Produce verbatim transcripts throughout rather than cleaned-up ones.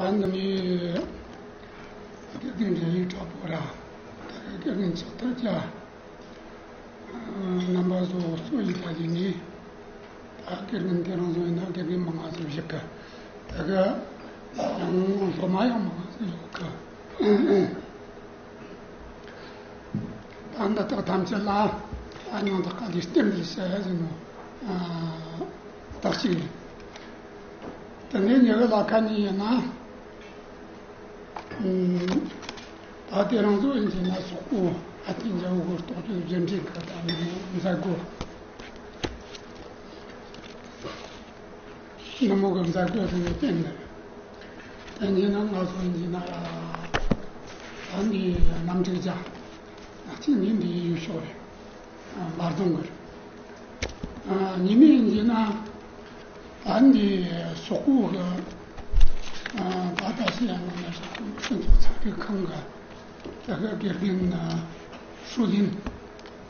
ད་འདི་ནི་དགེ་རྒན་འབྲེལ་ཡོད་དྲག་པོ་ར། ད་དགེ་རྒན་ཆགས་ཐག་བཅད། རྣམ་པ་ཚོ་གསོ་ཡི་ད་ལི་ནི། ད་དགེ་རྒན་དེ་རང་ཚོ་ཡིན་ན་དགེ་རྒན་མང་ང་ཚོ་བཞུགས་གི། ད་གི་ཡང་སློབ་མ་ཡང་མང་ང་ཚོ་ཡོད་གི། ད་འདི་དག་ཐམས་ཅད་ལ་ཨ་ཉང་དག་ག་ལས་སྟེར་འདི་བྱ་ཡ་ཟིན་ནོ། ཨ་དག་ཅིག་རེད། དེ་ནས་ཉི་གི་ལ་ཁ་ནས་ཡིན་ན། ཨུམ། ད་དེ་རང་ཚོ་ཡིན་གྱི་ན་སོག་པོ་ཨ་ཏི་འཇའ་འོད་གི་རྟོགས་བརྗོད་རྒྱུ་འབྲས་གི་ད་ནི་མོ་མཛད་སྒོ། ནུབ་མོ་གི་མཛད་སྒོ་དེ་ནས་བསྟན་ནས། དེ་ཉིན་ནང་ང་ཚོ་ཡིན་ན་ཡ། ད་འདི་གནམ་འབྲུག་རྒྱ། ང་གཅིག་ཉིན་འདི་ཡི་ཡུལ་ཤོག་རེད། འབར་རྫོང་གི་རེད། ཉི་མའི་ཡིན་ན། ད་འདི་སོག་པོ་གི། ད་ད་ཤི་ཡང་ནང་ན་སོག་པོ་སྤྱི་ཚོགས་ཚོགས་པའི་ཁང་གི། ད་གི་དགེ་རྒན་ཧྲུའུ་ལིན།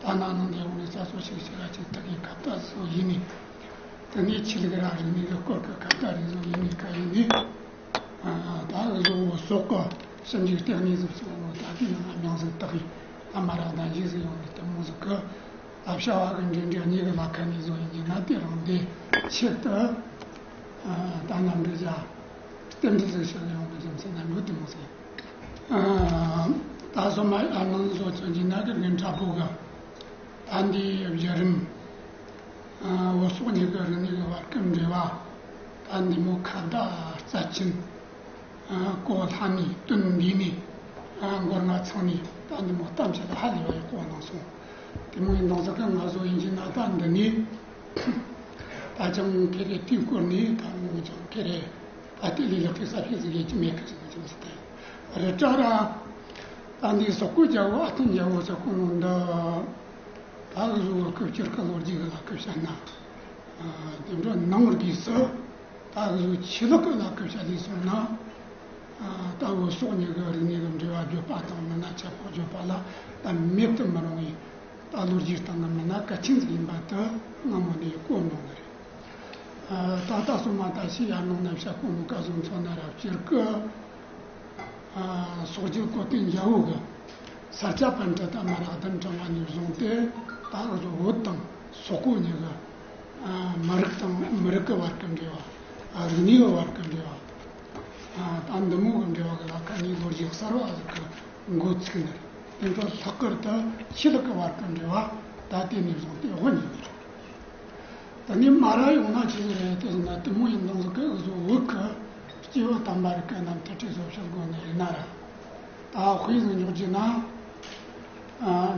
ད་ནང་ནང་འདི་འོང་ནས་རྩ་ཚོ་ཞིག་ཞིག་ལ་ཅིག་ད་གི་ཁ་བརྡ་སོ་ཡིན་ནི། དེ་ནས་ཆོས་ལུགས་ར་རིག་གནས་ཀྱི་སྐོར་གྱི་ཁ་བརྡ་རེ་བཟོ་ཡིན་ནི་ག་ཡིན་ནི། ད་གི་བཟོ་བོ་སོག་གི་ཞིབ་འཇུག་ལྟེ་གནས་བཟོ་ཚོ་ད་གི་ནང་མིང་ཟིག་བཏགས་ཡིན། ད་མ་ར་ད་འཇིགས་སུ་ཡོང་ནི་དེ་མོ་ཟིག་གི། ད་བྱ་བ་གི་འབྲེལ་འབྲེལ་གཉིས་ཀྱི་ལ་ཁ་ནས་བཟོ་ཡིན་ན་དེ་རང་དེ་ཆེད་དུ། ད་ནམ་འབྲེལ་བྱ། རྟེན་འབྲེལ་ཟིག་བྱ་ཡོང་དུ་ཙམ་ཟེར་ན་ཡོད་དེ་མོ་ཟིག་ད་སོ་མ་ཨ་ནང་བཟོ་ཚོད་ཀྱི་ན་གི་ངན་དྲག་པོ་གི། ད་འདི་བརྒྱུད་རིམ། བོད་སོག་གཉིས་ཀྱི་རིག་གནས་ཀྱི་བར་གྱི་འབྲེལ་བ། ད་འདི་མོ་ཁ་བརྡ་རྩ་ཆེན། གོ་ལྷ་ནས་དོན་འདི་ནས། མགོར་ང་ཚང་ནས་ད་འདི་མོ་གཏམ་བཤད་ཧ་ལས་པ་ཡག་པོ་གནང་སོང་། དེ་མོ་ཡིན་དང་ཟེར་གི་ང་ཚོ་ཡིན་གྱི་ན་ད་འདི་ནས། ད་ཅང་ཁེ་རེ་དུས་སྐོར་ནས་ད་ངོ་ཅང་ཁེ་རེ། ད་དེ་ལས་ལེགས་ཀྱི་ས་ཕྱོགས་ཟིག་ཡེ་གི་མེད་གི་ཟེར་ནས་ཅང་ཟེར་ཏེ། རེད་དྲ་ར། ད་འདི་སོག་པོ་རྒྱལ་བོ་ཨ་ཐུང་རྒྱལ་བོ་ཟེར་གོ་ནོ་འདི། ད་གི་བཟོ་བོ་སྐུ་སྤྱིར་གི་ལོ་རྒྱུས་གི་ལ་སྐུ་བཤད་ན། དེ་འདྲ་ནང་བར་གྱིས་སུ། ད་གི་བཟོ་ཆོས་ལུགས་གི་ལ་སྐུ་བཤད་ལས་སོང་ན། ད་བོད་སོག་གཉིས་གི་རིག་གནས་གི་འབྲེལ་བ་བརྗོད་པ་དང་མི་སྣ་ཁྱབ་ཁོངས་བརྗོད་པ་ལ་ད་མེད་དུ་མི་རུང་བའི། ད་ལོ་རྒྱུས་སྟེང་གི་མི་སྣ་གལ་ཆེན་ཟིག་ཡིན་པ་དེ་སྔ་མོ་ནས་གོ་མྱོང་ནི་རེད། ད་ལྟ་སོ་མ་ད་ཤི་ཡར་ནང་ན་བཤད་གོ་ནོ་ག་བཟོ་མཚོན་ན་ར་སྤྱིར་གི། སོག་རྒྱལ་གོ་སྟོན་རྒྱལ་བོ་གི་ས་སྐྱ་པཎྜི་ཏ་མ་ར་བདུན་དྲངས་པ་ནས་བཟུང་སྟེ། ད་གི་བོད་དང་སོག་པོ་གཉིས་གི་མི་རིགས་དང་མི་རིགས་ཀྱི་བར་གྱི་འབྲེལ་བ། རིག་གནས་ཀྱི་བར་གྱི་འབྲེལ་བ། ད་འདི་མོ་གི་འབྲེལ་བ་གི་ལ་ཁ་ནས་ལོ་རྒྱུས་གསར་བ་ཟིག་གི་འགོ་ཚུགས་ནི་རེད། དེ་འཕྲོ་ལྷག་པར་དུ་ཆོས་ལུགས་ཀྱི་བར་གྱི་འབྲེལ་བ་ད་དེ་ནས་བཟུང་སྟེ་འོ་ཉིད་ནས་རེད། ད་ནི་མ་ར་ཡོང་ན་ཆི་ཟིག་རེད་དེ་ཟེར་ན་དེ་མོ་ཡིན་དང་ཟིག་གི་བཟོ་བོད་ཀྱི་སྐྱེས་བུ་དམ་པ་རིགས་ཀྱི་རྣམ་ཐར་ཁྲིད་བཟོ་བྱེད་དགོས་ནི་ཡིན་ན་ར། ད་དཔེ་ཟིག་འཇོག་རྒྱུ་ན།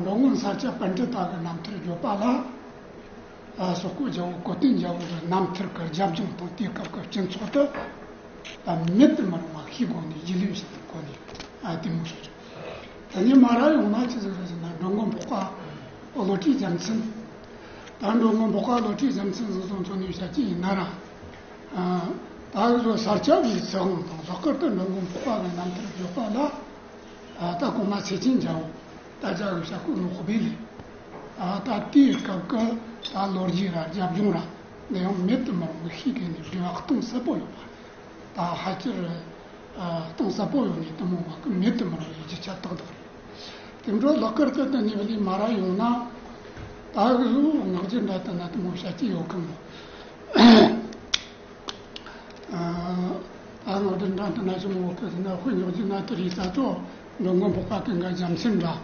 འགྲོ་མགོན་ས་སྐྱ་པཎྜི་ཏ་གི་རྣམ་ཐར་བརྗོད་པ་ལ། སོག་པོ་རྒྱལ་བོ་གོ་སྟོན་རྒྱལ་བོ་གི་རྣམ་ཐར་གི་རྒྱབ་ལྗོངས་དང་དེའི་སྐབས་ཀྱི་སྤྱི་ཚོགས་དེ་ད་མེད་དུ་མི་རུང་བ་ཤེས་དགོས་ནས་རྒྱུས་ལོན་བྱེད་དགོས་ནས་ཨ་དེ་མོ་ཞིག་རེད། ད་ནི་མ་ར་ཡོང་ན་ཆི་ཟིག་རེད་ཟེར་ན་འགྲོ་མགོན་འཕགས་པ་བློ་གྲོས་རྒྱལ་མཚན། ད་འགྲོ་མགོན་འཕགས་པ་བློ་གྲོས་རྒྱལ་མཚན་ཟིག་སོང་ཚོ་ནས་བཤད་ཀྱི་ཡིན་ན་ར། ད་གི་བཟོ་ས་སྐྱ་པའི་སྲིད་དབང་དང་ལྷག་པར་དུ་འགྲོ་མགོན་འཕགས་པ་གི་རྣམ་ཐར་བརྗོད་པ་ལ། ད་གོང་མ་ཚེ་ཆེན་རྒྱལ་བོ་ད་ཅག་གི་བཤད་ཁོ་ནོ་ཧོ་བེ་ལི། ད་དེའི་སྐབས་ཀྱི་ད་ལོ་རྒྱུས་ར་རྒྱབ་ལྗོངས་ར་འདི་ཡང་མེད་དུ་མི་རུང་བའི་ཤེས་དགོས་ནས་འབྲེལ་བ་གཏིང་ཟབ་པོ་ཡོད་པ། ད་ཧ་ཅིར་གཏིང་ཟབ་པོ་ཡོད་ནས་དེ་མོ་བ་གི་མེད་དུ་མི་རུང་བའི་རྒྱུ་ཆ་ཏག་ཏག་རེད། དེ་འཕྲོ་ལག་ཁར་དུ་དེ་ནས་བ་ལས་མ་ར་ཡོང་ན། ད་གི་བཟོ་ངག་རྒྱུན་འདྲ་དེ་ན་དེ་མོ་བཤད་ཀྱི་ཡོད་གི་མོ། ཨ་ང་འདི་འདྲ་འདི་ན་ཞུ་མོ་གི་ཟེར་ན་དཔེ་ཉོག་གི་ན་དེ་རིགས་ས་ཚོ་འགྲོ་མགོན་འཕགས་པ་ཀུན་དགའ་རྒྱལ་མཚན་འདྲ།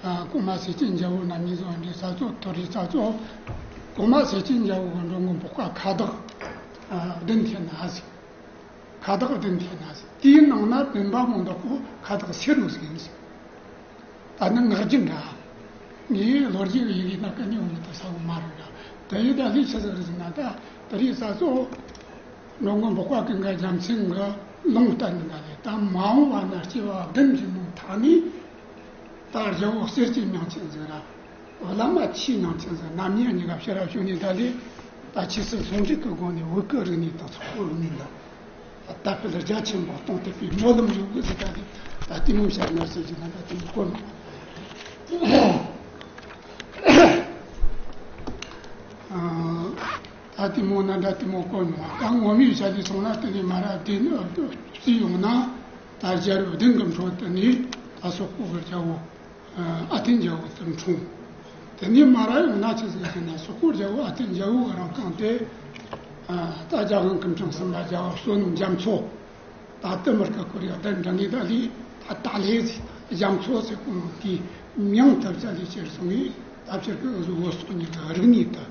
ཨ་གོང་མ་ཚེ་ཆེན་རྒྱལ་བོ་རྣམ་གཉིས་ཚོ་འདི་ས་ཚོ་དེ་རིགས་ས་ཚོ། གོང་མ་ཚེ་ཆེན་རྒྱལ་བོ་གི་འགྲོ་མགོན་འཕགས་པ་ཁ་བཏགས་ཨ་བདུན་ཐེན་ན་ཟིག་ཁ་བཏགས་བདུན་ཐེན་ན་ཟིག་དེའི་ནང་ན་བདུན་པ་མོ་འདོག་པོ་ཁ་བཏགས་སེར་རུ་ཟིག་ཡིན་ཟིག་ད་ནི་ངག་རྒྱུན་འདྲ། ངའི་ལོ་རྒྱུས་ཀྱི་ཡི་གེ་ན་ཀ་ཉོ་མི་ད་ས་བོ་མ་རེད་ར། དེ་ཡི་ད་ལི་ཆི་ཟིག་རེད་ཟེར་ན་ད་དེ་རིགས་ས་ཚོ། འགྲོ་མགོན་འཕགས་པ་ཀུན་དགའ་རྒྱལ་མཚན་གྱི་ལུང་བསྟན་འདི་འདྲ་ལས་ད་མ་འོངས་པ་ན་སྐྱེ་བ་བདུན་གྱི་ནང་མཐའ་ནས། ད་རྒྱལ་པོ་གསེར་གྱི་མིང་ཅན་ཟིག་ར། བླ་མ་ཆོས་མིང་ཅན་ཟིག་རྣམ་གཉིས་གཉིས་ཀ་ཕྱི་ར་བྱོན་ནས་ད་ལས། ད་ཆོས་སྲིད་ཟུང་འབྲེལ་གྱི་སྒོ་ནས་བོད་ཀྱི་རིག་གནས་དང་ཚོགས་པའི་རིག་གནས་འདི། ད་དཔལ་རྒྱ་ཆེན་པོ་གཏོང་ཐུབ་པའི་སྨོན་ལམ་ཡོད་གི་ཟིག་ད་དེ་ད་དེ་མོ་བཤད་ན་ཟེར་གྱི་ན་ད་དེ་མོ་དཀོན། ཨ། ད་ ལྟད་མོ་ན་འདྲ་ལྟད་མོ་བཀོད་མྱོང་བ། ད་ངོ་མའི་ཆ་ལས་སོང་ན་དེ་ནས་མ་ར་དེ་ནི་བརྩིས་ཡོང་ན། ད་རྒྱལ་རབས་བདུན་གྱི་འཕྲོ་དེ་ནས་ད་སོག་པོ་གི་རྒྱལ་པོ་ཨ་ཐན་རྒྱལ་པོ་དེ་འཁྲུངས། དེ་ནས་མ་ར་ཡོང་ན་ཆི་ཟིག་ཟེར་ན། སོག་པོ་རྒྱལ་པོ་ཨ་ཐན་རྒྱལ་པོ་གི་རིང་གང་དེ། ད་རྒྱལ་དབང་སྐུ་ཕྲེང་གསུམ་པ་རྒྱལ་པོ་བསོད་ནམས་རྒྱ་མཚོ། ད་ལྟད་མོ་གི་སྐོར་ཡག་དེ་འདྲ་ངེས་ད་ལི་ད་ད་ལས་ཟིག་རྒྱ་མཚོ་ཟེར་གོ་ནོ་དེའི་མྱིང་ཐོབ་ས་ལས་ཁྱེར་སོང་ངས། ད་ཕྱིར་གི་འུ་ཚོ་བོད་སོག་གཉིས་ཀྱི་རིག་གནས་དེ་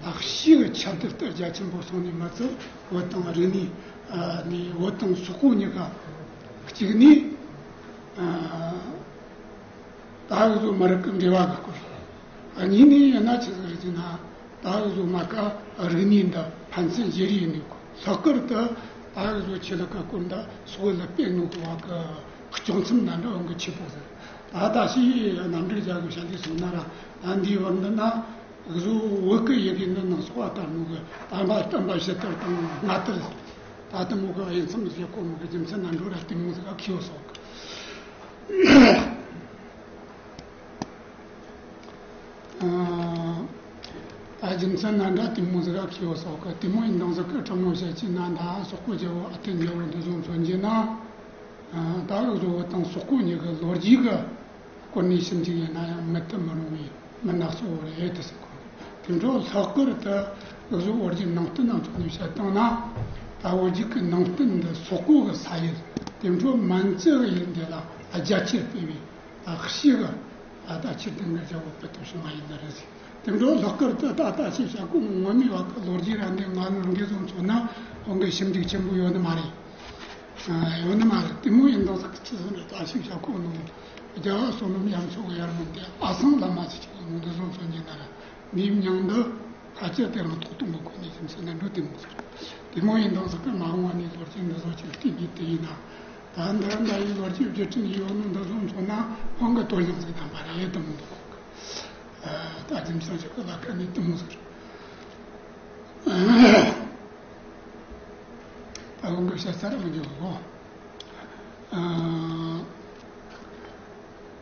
ད་ཤི་གི་ཁྱབ་གདལ་དེ་རྒྱ་ཆེན་པོ་སོང་ནས་མ་ཚད། བོད་དང་རིག་གནས་ནས་བོད་དང་སོག་པོ་གཉིས་ཀ་གཅིག་ནས། ད་འུ་ཚོ་མི་རིགས་ཀྱི་འབྲེལ་བ་གི་སྐོར། གཉིས་ནས་ཡིན་ན་ཆི་ཟིག་རེད་ཟེར་ན། ད་འུ་ཚོ་མ་ཀ་རིག་གནས་འདི་ཕན་ཚུན་བརྗེ་རེས་ཡིན་ནི་གོ། ལྷག་པར་དུ་ད་འུ་ཚོ་ཆོས་ལུགས་ཀྱི་སྐོར་འདི་སོག་པོ་ལ་སྤེལ་ནོ་གི་བ་གི་དཀྱོག་མཚམས་ན་འདྲ་འོང་གི་ཆེ་པོ་ཟིག་ད་ད་ཞིག་རྣམ་འགྲེལ་རྒྱག་གི་བྱ་ལས་སོང་ན་ར། ད་འདིའི་བར་འདི་ན་འུ་ཚོ་བོད་ཀྱི་ཡི་གེ་འདི་ནང་སོགས་པ་ལྟར་ནོ་གི་དམ་པ་བསྟན་པ་ཕྱི་དར་དང་སྔ་དར། ད་ལྟད་མོ་གི་དབྱེ་མཚམས་ཟེར་གོ་ནོ་གི་རྒྱུ་མཚན་ན་འགྲོ་ར་ལྟད་མོ་ཟིག་ག་ཁེའུ་སོག་གི་ད་རྒྱུ་མཚན་ན་འདྲ་ལྟད་མོ་ཟིག་ག་ཁེའུ་སོག་གི་ལྟད་མོ་ཡིན་དང་ཟིག་གི་དྲང་མོ་བཤད་ཀྱི་ན། ད་སོག་པོ་རྒྱལ་པོ་ཨ་ཐན་རྒྱལ་པོ་འདི་བཟུང་མཚོན་གྱི་ན། ད་འུ་ཚོ་བོད་དང་སོག་པོ་གཉིས་ཀྱི་ལོ་རྒྱུས་ཀྱི་སྐོར་ནས་ཞིབ་འཇུག་ཡིན་ན་ཡང་མི་བཏུབ་མི་རུང་བའི་མི་སྣ་གཙོ་བོ་རེད་དེ་ཟེར་གོ། དེ་འཕྲོ་ལྷག་པར་དུ་འུ་ཚོ་བོད་བརྒྱུད་ནང་བསྟན་ནང་ཐོག་ནས་བཤད་བཏང་ན། ད་བོད་བརྒྱུད་ཀྱི་ནང་བསྟན་འདི་སོག་པོ་གི་ས་ཡུལ། དེ་འཕྲོ་མན་ཙི་གི་ཡུལ་འདི་ལ་རྒྱ་ཆེར་སྤེལ་བའི་ད་གཤིས་ཀྱི་ད་ད་ཕྱིར་དེང་གི་རྒྱལ་པོ་སྤེལ་ཐུབ་བྱུང་བ་ཡིན་ནི་རེད་ཟེར། དེ་འཕྲོ་ལྷག་པར་དུ་ད་ལྟ་ཞིག་བྱ་སྒོ་ངོ་མའི་བར་གྱི་ལོ་རྒྱུས་ར་འདི་ང་ནི་རང་གིས་བཟུང་ཚོ་ན་ཁོང་གི་ཞིབ་འཇུག་ཆེན་པོ་ཡོད་ནི་མ་རེད། ཡོད་ནི་མ་རེད། དེ་མོ་ཡིན་དང་ཟག་ཆི་ཟིག་རེད། ད་ཞིག་བྱ་སྒོ་ནང་རྒྱལ་བ་བསོད་ནམས་རྒྱ་མཚོ་གི་ཡར་སྔོན་དེ་ཨ་སང་བླ་མ་ཟེར་གྱི་ཡོད་ནོ་འདི་བཟུང་ཚོ་འདི་ན་ར། འདིའི་མྱིང་འདི་ཕལ་ཆེར་དེ་རིང་ཐོག་ཏུ་མི་གོ་ནས་ཞིམ་ཟས་ན་འགྲོ་དེ་མོ་ཟིག་རེད། དེ་མོ་ཡིན་དང་ཟག་གི་མ་འོངས་པ་ནས་ལོ་རྒྱུས་འདི་བཟོ་ཅིག་བལྟས་ནས་དེ་ཡིན་ན། ད་འདི་ར་འདྲ་ཡི་ལོ་རྒྱུས་བརྒྱུད་འཕྲིན་ཡོད་ནོ་འདི་བཟུང་ཚོ་ན་ཁོང་གི་དོན་སྙིང་ཟིག་ལྡན་པ་རེད་དེ་མོ་འདུག་ད་རྒྱུ་མཚན་ཞིག་གི་ལ་ཁ་ནས་དེ་མོ་ཟིག་རེད། ད་འོང་གི་བཤད་ཚར་མི་འཇུག་གོ།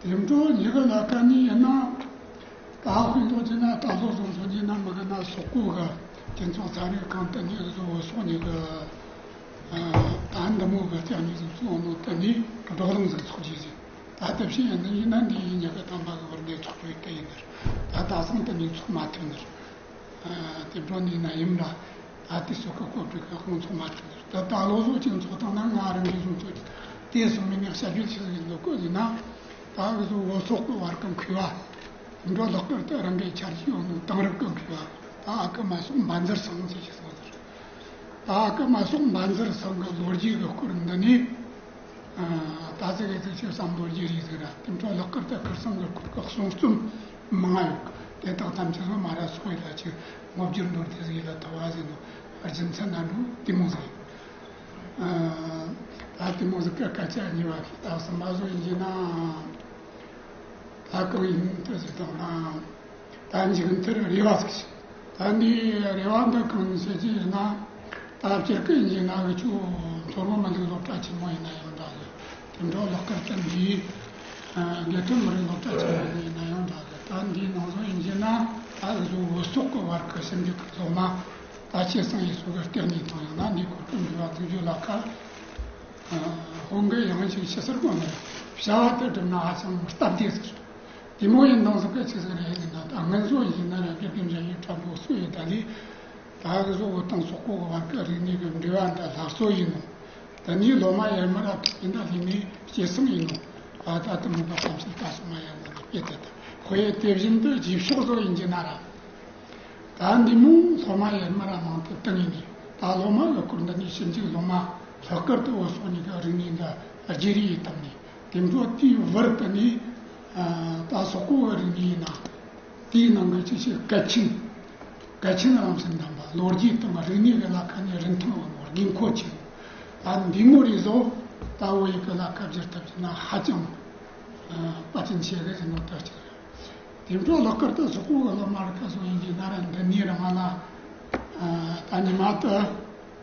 དེ་འཕྲོ་ཉི་ག་ལ་ཀ་ནི་ཡིན་ན། ད་དཔེ་འདོགས་ཀྱི་ན་ད་ལོ་སོང་སོང་གྱི་ན་མི་གི་ན་སོག་པོ་གི་སྤྱི་ཚོགས་ཚན་རིག་ཁང་དུ་ནི་བཟོ་བོ་སོག་ཉི་གི་ད་འདི་མོ་གི་ལྕགས་ཉི་ཟིག་བཙོང་ནོ་དུ་ནི་བགྲོ་གླེང་ཟིག་ཚོགས་ཀྱི་ཟིག་ད་ལྟ་བཤད་ཡིན་ན་ཡིན་ན་འདི་ཡིན་ཉི་ག་དམ་པ་གི་བར་འདི་ཚོགས་ཡོད་དེ་ཡིན་ནི། ད་ད་སང་དུ་ནི་ཚོགས་མ་ཐུབ་ནི། དེ་འགྲོ་ནས་ན་ཡིན་ལ། ད་དེ་སོགས་ཀྱི་སྐོར་བྲིས་ཀྱི་དབང་ཚོགས་མ་ཐུབ་ནས། ད་ད་ལོ་བཟོ་ཅིག་ཚོགས་དང་ན་ང་རང་གིས་བཟུང་ཚོགས་ཀྱི་དེ་སོང་མིན་ཡང་བྱ་རྒྱུ་ཆི་ཟིག་ཡིན་ལོ་ཀོ་ཡིན་ན། ད་འུ་ཚོ་བོད་སོག་གི་བར་གྱི་མཁས་པ། དེ་འགྲོ་ལག་བསྟར་དུ་རང་གི་འཆར་གཞི་ཡོད་ནོ་དེང་རབས་ཀྱི་མཁས་པ། ད་ཨ་ཁུ་མ་སོག་འབའ་འཛེར་ཚང་ཟེར་ཞིག་སོང་ཟེར། ད་ཨ་ཁུ་མ་སོག་འབའ་འཛེར་ཚང་གི་ལོ་རྒྱུས་ཀྱི་སྐོར་འདི་ནས། ད་ཟེར་གི་ཟིག་ཆེ་བསམ་བློ་རྒྱས་རེས་ཟིག་ར། དེ་འཕྲོ་ལག་བསྟར་དུ་ཁུར་སང་གི་སྐོར་གི་གསུང་རྩོམ་མང་ང་ཡོད། དེ་དག་ཐམས་ཅད་ལ་མ་ར་སོག་ཡི་ལ་ཅིག་ངོ་བསྒྱུར་འགྲོ་དེ་ཟིག་ཡི་ལ་ཐུབ་བ་ཟིག་ནོ། རྒྱུ་མཚན་ན་འགྲོ་དེ་མོ་ཟིག་ད་དེ་མོ་ཟིག་གི་སྐད་ཆ་གཉིས་པ་གི་ད་གསུམ་པ་བཟོ་ཡིན་གྱི་ན། ད་གང་ཡིན་དུ་ཟིག་དང་ན། ད་མཇུག་མཐར་རེ་བ་ཟིག་ད་འདི་རེ་བ་འདི་གང་ཡིན་ཟེར་གྱི་ཡིན་ན། ད་སྤྱིར་གི་ཡིན་ན་འུ་ཆོ་མཚོ་སྔོན་མི་རིགས་སློབ་གྲྭ་ཆེན་མོ་ཡིན་ན་ཡང་འདྲ་གི། དེ་འགྲོ་ལག་བསྟར་དུ་འདིའི་དགེ་ཐོན་མི་རིགས་སློབ་གྲྭ་ཆེན་མོ་ཡིན་ན་ཡང་འདྲ་གི། ད་འདིའི་ནང་བཟོ་ཡིན་གྱི་ན་ད་འུ་ཆོ་བོད་སོག་གི་བར་གི་ཞིབ་འཇུག་གི་སློབ་མ་ད་ཆེ་སང་ཡི་སོ་གི་སྟེང་ནས་དང་ཡང་ན་འདིའི་སྐོར་གི་འབྲེལ་བ་འཛུགས་རྒྱུ་ལ་ཁ། ཧོང་གི་ཡང་ཞིག་ཕྱི་སར་གོ་ནས་བྱ་བ་དེ་བསྒྲུབས་ན་ཧ་ཅང་སྟབས་བདེ་ཟེར། དེ་མོ་ཡིན་དང་ཟེར་གི་ཆི་ཟིག་རེད་ཟེར་ན། ད་ངན་བཟོ་ཡིན་ན་ར་དགེ་རྒན་ར་ཡི་དྲ་འབུ་སུ་ཡི་ད་ལི། ད་གི་བཟོ་བོ་དང་སོག་པོ་གི་བར་གི་རིག་གནས་གི་འབྲེལ་བ་འདི་སླར་གསོ་ཡིན་ནོ། ད་ནི་ལོ་མ་ཡར་མར་ཡིན་ད་ལི་ནི་སྐྱེད་སྲིང་ཡིན་ནོ། ད་ད་དུ་མོ་ག་ཐམས་ཅད་ད་སོ་མ་ཡར་མར་སྐྱེད་དེ་ད་ཧོ་ཡེ་དེ་བཞིན་དུ་རྗེས་ཕྱོགས་བཟོ་ཡིན་གྱི་ན་ར། ད་འདི་མོ་སློབ་མ་ཡར་མར་ནང་དུ་བཏང་ཡིན་ནི། ད་སློབ་མ་གི་སྐོར་འདི་ནི་ཞིབ་འཇུག་སློབ་མ་ལྷག་དཀར་དུ་བོད་སོག་གཉིས་ཀྱི་རིག་གནས་འདི་བརྗེ་རེས་ཡིན་བཏང་ནི། དེ་འཕྲོ་དེའི་བར་དུ་ནི། ད་སོག་པོ་གི་རིག་གནས་ཡིན་ན། དེའི་ནང་གི་ཅི་ཞིག་གལ་ཆེན། གལ་ཆེན་རང་བཞིན་ལྡན་པ་ལོ་རྒྱུས་དང་རིག་གནས་ཀྱི་ལ་ཁ་ནས་རིན་ཐང་ཡོད་ནོ་དགོས་མཁོ་ཆེ་ནོ། ད་འདི་མོ་རེ་བཟོ་ད་བོད་ཡིག་གི་ལ་ཁ་བསྒྱུར་ཐུབ་ཀྱི་ན་ཧ་ཅང་དཔའ་རྩལ་ཆེ་གི་ཟེར་ནོ་ད་ཅིག་རེད། དེ་འཕྲོ་ལག་བསྟར་དུ་སོག་པོ་གི་སློབ་མ་རིག་པ་སོགས་ཡིན་གྱི་ན་ར་འདི་ནས་རང་ལ་ད་ཉི་མ་དུ་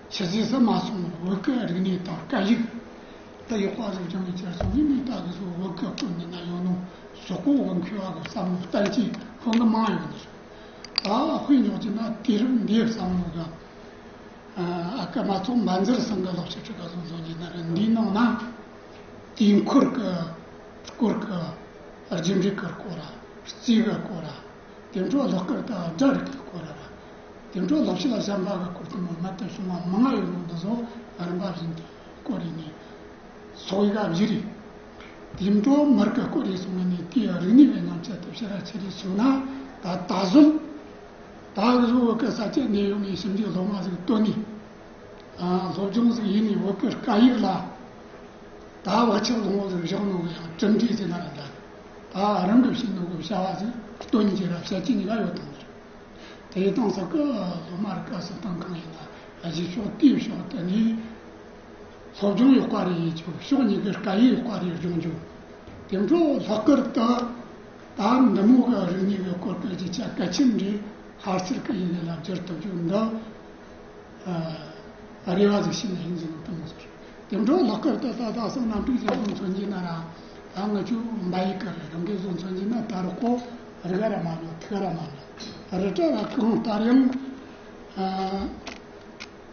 ཆི་ཟིག་སུ་མ་སོང་བོད་ཀྱི་རིག་གནས་དང་སྐད་ཡིག་ད་ཡག་པ་ཟིག་སྦྱང་ཡི་ཁྱེར་སོང་ཡིན་ནི། ད་གི་སོ་བོད་ཀྱི་སྐོར་འདི་ན་ཡོད་ནོ་སོག་པོ་གི་མཁས་པ་གི་བསམ་བློ་བསྟན་གྱི་ཁོང་གི་མང་ཡོད་ནི་རེད། ད་དཔེ་འཇོག་རྒྱུ་ན་དུས་རབས་འདིའི་བསམ་བློ་གི། ཨ་ཀ་མ་ཚོགས་མ་འཛེར་སང་གི་ལོག་ཆ་ཁྲི་ཀ་སོང་སོང་གི་ན་ར་འདིའི་ནང་ན་དུས་འཁོར་གི་སྐོར་གི་རྒྱུ་འབྲས་གི་སྐོར་ར་རྩིས་གི་སྐོར་ར། དེ་འཕྲོ་ལྷག་དཀར་དང་སྒྲ་རིག་གི་སྐོར་ར། དེ་འཕྲོ་ལོག་ཤེས་ལ་གཞན་པ་གི་སྐོར་དུ་མ་མ་ལྟ་བྱུང་བ་མང་ང་ཡོད་ནོ་འདི་ཚོ་རིམ་པ་བཞིན་དུ་སྐོར་རེ་ནས་ཚོགས་ཡི་ག་བཞི་རེ། དེ་འཕྲོ་མར་གི་སྐོར་རེ་སོང་ནས་དེའི་རིག་གནས་པའི་རྣམ་བཅད་དུ་ཕྱིར་ར་ཆེ་རེ་སོང་ན། ད་ད་གཟོད་ད་གཟོད་བོད་གི་ས་ཆ་འདི་ཡོང་ནས་ཞིབ་འཇུག་སློབ་མ་ཟིག་བཏོན་ནས། ཨ་སློབ་སྦྱོང་ཟིག་ཡིན་ནས་བོད་གི་སྐད་ཡིག་ལ་ད་བག་ཆགས་བཟང་བོ་ཟིག་བཞག་ནོ་གི་ཡང་གྲུབ་འབྲས་ཟིག་ན་ར་འདྲ། ད་རང་གི་བྱིན་ནོ་གི་བྱ་བ་ཟིག་སྟོན་གྱི་ར་བྱ་ཀྱི་གཉིས་ཀ་ཡོད་དང་ནི། དེ་དང་ས་གི་སློབ་མ་རིགས་ག་སུ་དང་གང་ཡིན་ན་གཞི་ཕྱོགས་དེའི་ཕྱོགས་དེ་ནས་སློབ་སྦྱོང་ཡག་པ་རེ་ཡིན་ཆོག་ཕྱོགས་གཉིས་ཀའི་སྐད་ཡིག་ཡག་པ་རེ་སྦྱོང་རྒྱུ། དེ་འཕྲོ་ལྷག་དཀར་དུ་ད་འདི་མོ་གི་རིག་གནས་གི་སྐོར་གི་རྒྱུ་ཆ་གལ་ཆེན་རེ་ཕར་ཚུར་གི་ཡིན་ལ་བསྒྱུར་ཐུབ་རྒྱུ་འདི། ཨ་རེ་བ་ཟིག་ཤེས་ནས་ཡིན་ཟིན་ནོ་དེ་མོ་ཟིག་དེ་འཕྲོ་ལྷག་དཀར་དུ་ད་ད་སང་གནམ་གྲུ་ཟིག་བཟུང་མཚོན་གྱི་ན་ར། ད་ང་ཆོ་འབའ་ཡི་ཀ་རེད། རང་གིས་བཟུང་མཚོན་གྱི་ན་ད་རུ་ཀོ་རི་ག་ར་མ་ནོ་ཐི་ག་ར་མ་ནོ་རི་བྲག་ལ་གང་ལྟར་ཡང་།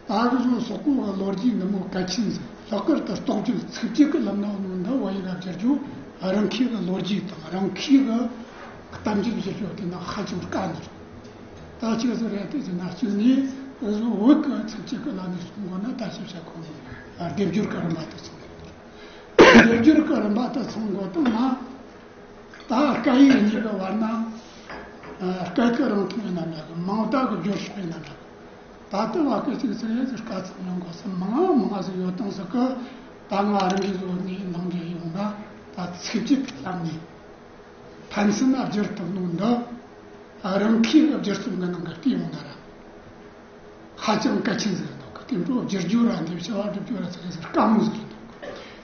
ཨ་ད་གི་བཟུང་སོག་པོ་གི་ལོ་རྒྱུས་འདི་མོ་གལ་ཆེན་ཟིག་ལྷག་དཀར་དུ་རྟོགས་བརྗོད་ཚིགས་བཅད་ཀྱི་ལམ་ནང་ནོ་འདི་བ་ཡི་ག་བསྒྱུར་རྒྱུ། རང་ཁྱི་གི་ལོ་རྒྱུས་དང་རང་ཁྱི་གི་གཏམ་རྒྱུད་བཞི་ཤོག་དེ་ན་ཧ་ཅང་དཀའ་འདུག་ད་ཅི་ཟེར་རེད་དེ་ཟེར་ན་གཅིག་ནི་བོད་ཀྱི་ཚིགས་བཅད་ཀྱི་ལམ་ནས་གསུང་དགོས་ན། ད་ཞིབ་ཆ་ཁོ་ནས་སྡེབ་སྦྱོར་གྱི་རིམ་པ་དེ་ཚང་དགོས། སྡེབ་སྦྱོར་གྱི་རིམ་པ་དེ་ཚང་དགོས་དང་ན། ད་སྐད་ཡིག་གཉིས་ཀྱི་བར་ན་སྐད་ཀྱི་རིང་ཐུང་ཡིན་ན་འདྲ་གི། མིང་བརྡ་གི་སྦྱོར་ཕྱོགས་ཡིན་ན་འདྲ་གི། ད་ལྟ་བ་སྐད་ཅིག་ཟེར་ཡས་ཀྱི་སྐད་ཚིག་ཡོང་དགོས་སེ་མང་ང་མང་ང་ཟིག་ཡོད་དང་ཟིག་གི། ད་ང་རང་གི་བཟོ་ནས་ནང་གི་ཡོང་ན་ད་ཚིགས་བཅད་ཀྱི་ལམ་ནས། ཕན་ཚུན་ན་བསྒྱུར་ཐུབ་ནོ་འདི། རང་ཁྱི་གི་བསྒྱུར་རྩོམ་གི་ནང་གི་བལྟས་ཡོང་ན་ར། ཧ་ཅང་གལ་ཆེན་ཟིག་འདུག་དེ་འཕྲོ་བསྒྱུར་རྒྱུ་ར་འདི་བྱ་བ་སྒྲུབ་རྒྱུ་ར་ཚིག་ཟིག་དཀའ་མོ་ཟིག་འདུག་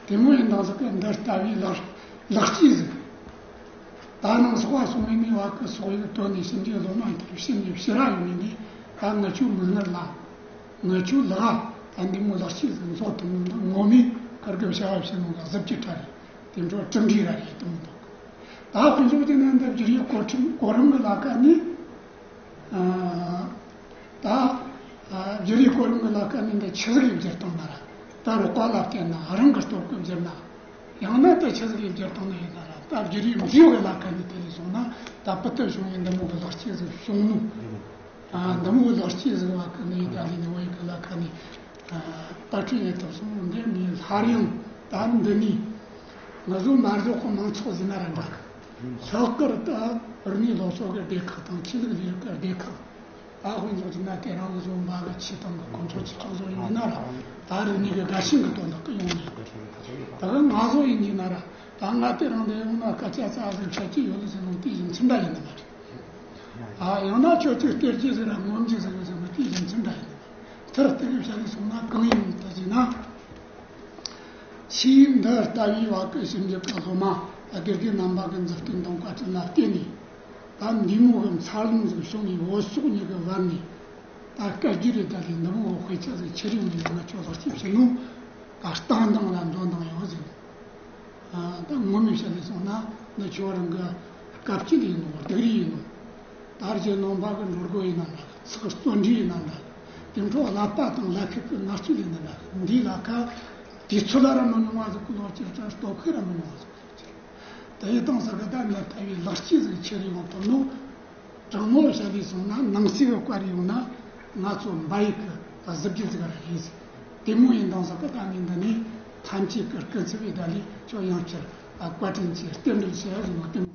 དེ་མོ་ཡིན་དང་ཟིག་གི་འདི་ལྟ་བུའི་ལག་ལག་སྐྱེས་ཟིག་ད་ནང་སོག་པ་སོང་བའི་ནི་བ་གི་སོག་ཡིག་དོན་ནས་ཞིབ་འཇུག་སློབ་མ་འདིར་ཕྱིན་ནས་ཕྱི་ར་ཡོང་ནས་ནི། ད་ང་ཆོ་མིག་སྔར་ལ་ང་ཆོ་ལག་ད་འདི་མོ་ལག་སྐྱེས་ཟིག་འཚོ་ཐུབ་ནོ་འདི་ངོ་མས་ཁར་གི་བྱ་བ་བྱེད་ནོ་ལ་གཟི་བརྗིད་ཕྲ་རེད། དེ་འཕྲོ་གྲུབ་འབྲས་ར་རེད་དུ་མི་འདུག་ད་དཔེ་འཇོག་དེ་ནས་འདི་བསྒྱུར་ཡིག་གོ་ཁྲིམས་གོ་རིམ་གི་ལ་ཁ་ནི། ཨ་ད་ཨ་བསྒྱུར་ཡིག་གོ་རིམ་གི་ལ་ཁ་ནི་འདི་ཆི་ཟིག་ཡིས་བསྒྱུར་བཏང་ན་ར། ད་རུ་ཀ་ལ་བལྟས་ན་རང་གི་སྟོབས་ཀྱིས་བསྒྱུར་ན། ཡང་ན་ད་ཆི་ཟིག་ཡིས་བསྒྱུར་བཏང་ན་ཡིན་ན་ར། ད་བསྒྱུར་ཡིག་མཛེས་གི་ལ་ཁ་ནི་དེ་ལས་སོང་ན་ད་པུ་ཏི་བྱུང་ཡིན་འདི་མོ་གི་ལག་སྐྱེས་ཟིག་བྱུང་ནོ། ཨ་འདི་མོ་ལག་སྐྱེས་ཟིག་བ་ཀི་ནི་ད་ལི་ནི་བ་ཡི་ཀི་ལ་ཁ་ནི་ཨ་པར་སྐྲུན་ཡེད་ཐུབ་སོང་། འདི་ནི་སླར་ཡང་ད་འདི་ནི་ང་ཚོ་མ་འཇོག་གི་མང་ཚོགས་ཟིན་ན་ར་འདྲ། ལྷག་དཀར་ད་རིག་གནས་སློབ་གསོ་གི་སྡེ་ཁག་དང་ཆོས་ལུགས་ལས་རིགས་ཀྱི་སྡེ་ཁག་ད་དཔེ་འཇོག་ཅིག་ན་དེ་རང་གི་བཟོ་འབའ་གི་ཆེ་དང་གི་གོང་ཚོགས་ཆེ་ཚོགས་བཟོ་ཡིན་ན་ར། ད་རིག་གནས་གི་དགའ་ཞེན་གི་དོན་དག་གི་ཡོང་ནས་ད་གི་ང་བཟོ་ཡིན་གྱི་ན་ར། ད་ང་དེ་རང་དེ་ཡོང་ན་སྐད་ཆ་རྩ་ཟིན་ཆ་ཅི་ཡོད་ལ་ཟིན་ནོ་དེ་ཡིན་ཚུལ་འདྲ་ཡིན་ནི་མ་རེད། ཨ་ཡང་ན་ཁྱོད་ཚོས་སྟེར་རྒྱུ་ཟེར་ར་ངོམ་རྒྱུ་ཟེར་བ་ཟེར་ན་དེ་ཡིན་ཚུལ་འདྲ་ཡིན། མཐར་གཏུགས་བྱ་ལས་སོང་ན་གང་ཡིན་ད་ཟེར་ན། ཆེས་འདི་ལྟ་བུའི་བ་ཀི་ཞིབ་འཇུག་གི་སློབ་མ་དགེ་རྒན་རྣམ་པ་གི་མཛུབ་སྟོན་དང་བཀའ་དྲིན་ལ་བརྟེན་ནས། ད་འདི་མོ་གི་འཚར་ལོངས་ཟིག་བྱུང་བའི་བོད་སོག་གཉིས་ཀྱི་བར་ནས། ད་སྐད་སྒྱུར་རེ་ད་ལས་འདི་མོ་གི་དཔེ་ཆ་ཟིག་ཁྱེར་ཡོང་ནས་ང་ཆོ་ལག་སྐྱེས་བྱིན་ནོ། ད་བཏང་སྟངས་ལ་འདོན་སྟངས་ཡོད་ཟེར། ད་ངོ་མས་བཤད་ལས་སོང་ན་འདི་ཁྱོད་རང་གི་དཀའ་སྤྱད་ཡིན་ནོ། སྡུག་རུས་ཡིན་ནོ། ད་རྗེ་ནང་པ་གི་འགྲོ་སྒོ་ཡིན་ན་འདྲ། ཚིག་བརྩོན་འགྲུས་ཡིན་ན་འདྲ། དེ་འཕྲོ་བསླབ་པ་དང་བསླབ་ཁུལ་གྱི་ངལ་རྩོལ་ཡིན་ན་འདྲ། འདིའི་ལ་ཁ་དུས་ཚོད་ལ་ར་མི་ཉུང་བ་ཟིག་གི་ལོ་ཅིག་ཙམ་སྟོབས་ཤུགས་ར་མི་ཉུང་བ་ཟིག་གི་ལོ་ཅིག་དེ་ཡི་སྟེང་ཟིག་གི་ད་ནི་ལྟ་བའི་ལག་སྐྱེས་ཟིག་ཁྱེར་ཡོང་ཐུབ་ནོ། དྲང་མོ་བཤད་ལས་སོང་ན་ནང་གསེས་གི་བཀར་ཡོང་ན་ང་ཚོ་འབའ་ཡི་གི་གཟི་བརྗིད་ཟིག་ར་ཡིན་ཟིག་དེ་མོ་ཡིན་དང་ཟིག་གི་ད་ནི་འདི་ནི་ཐམས་ཅད་ཀྱི་སྐུ་ཚེ་བའི་ད་ལས་ཁྱོད་ཡང་བསྐྱར་བཀའ་དྲིན་ཆེ་རྟེན་འབྲེལ་ཆེ་ཟིག་ནོ་བསྟན།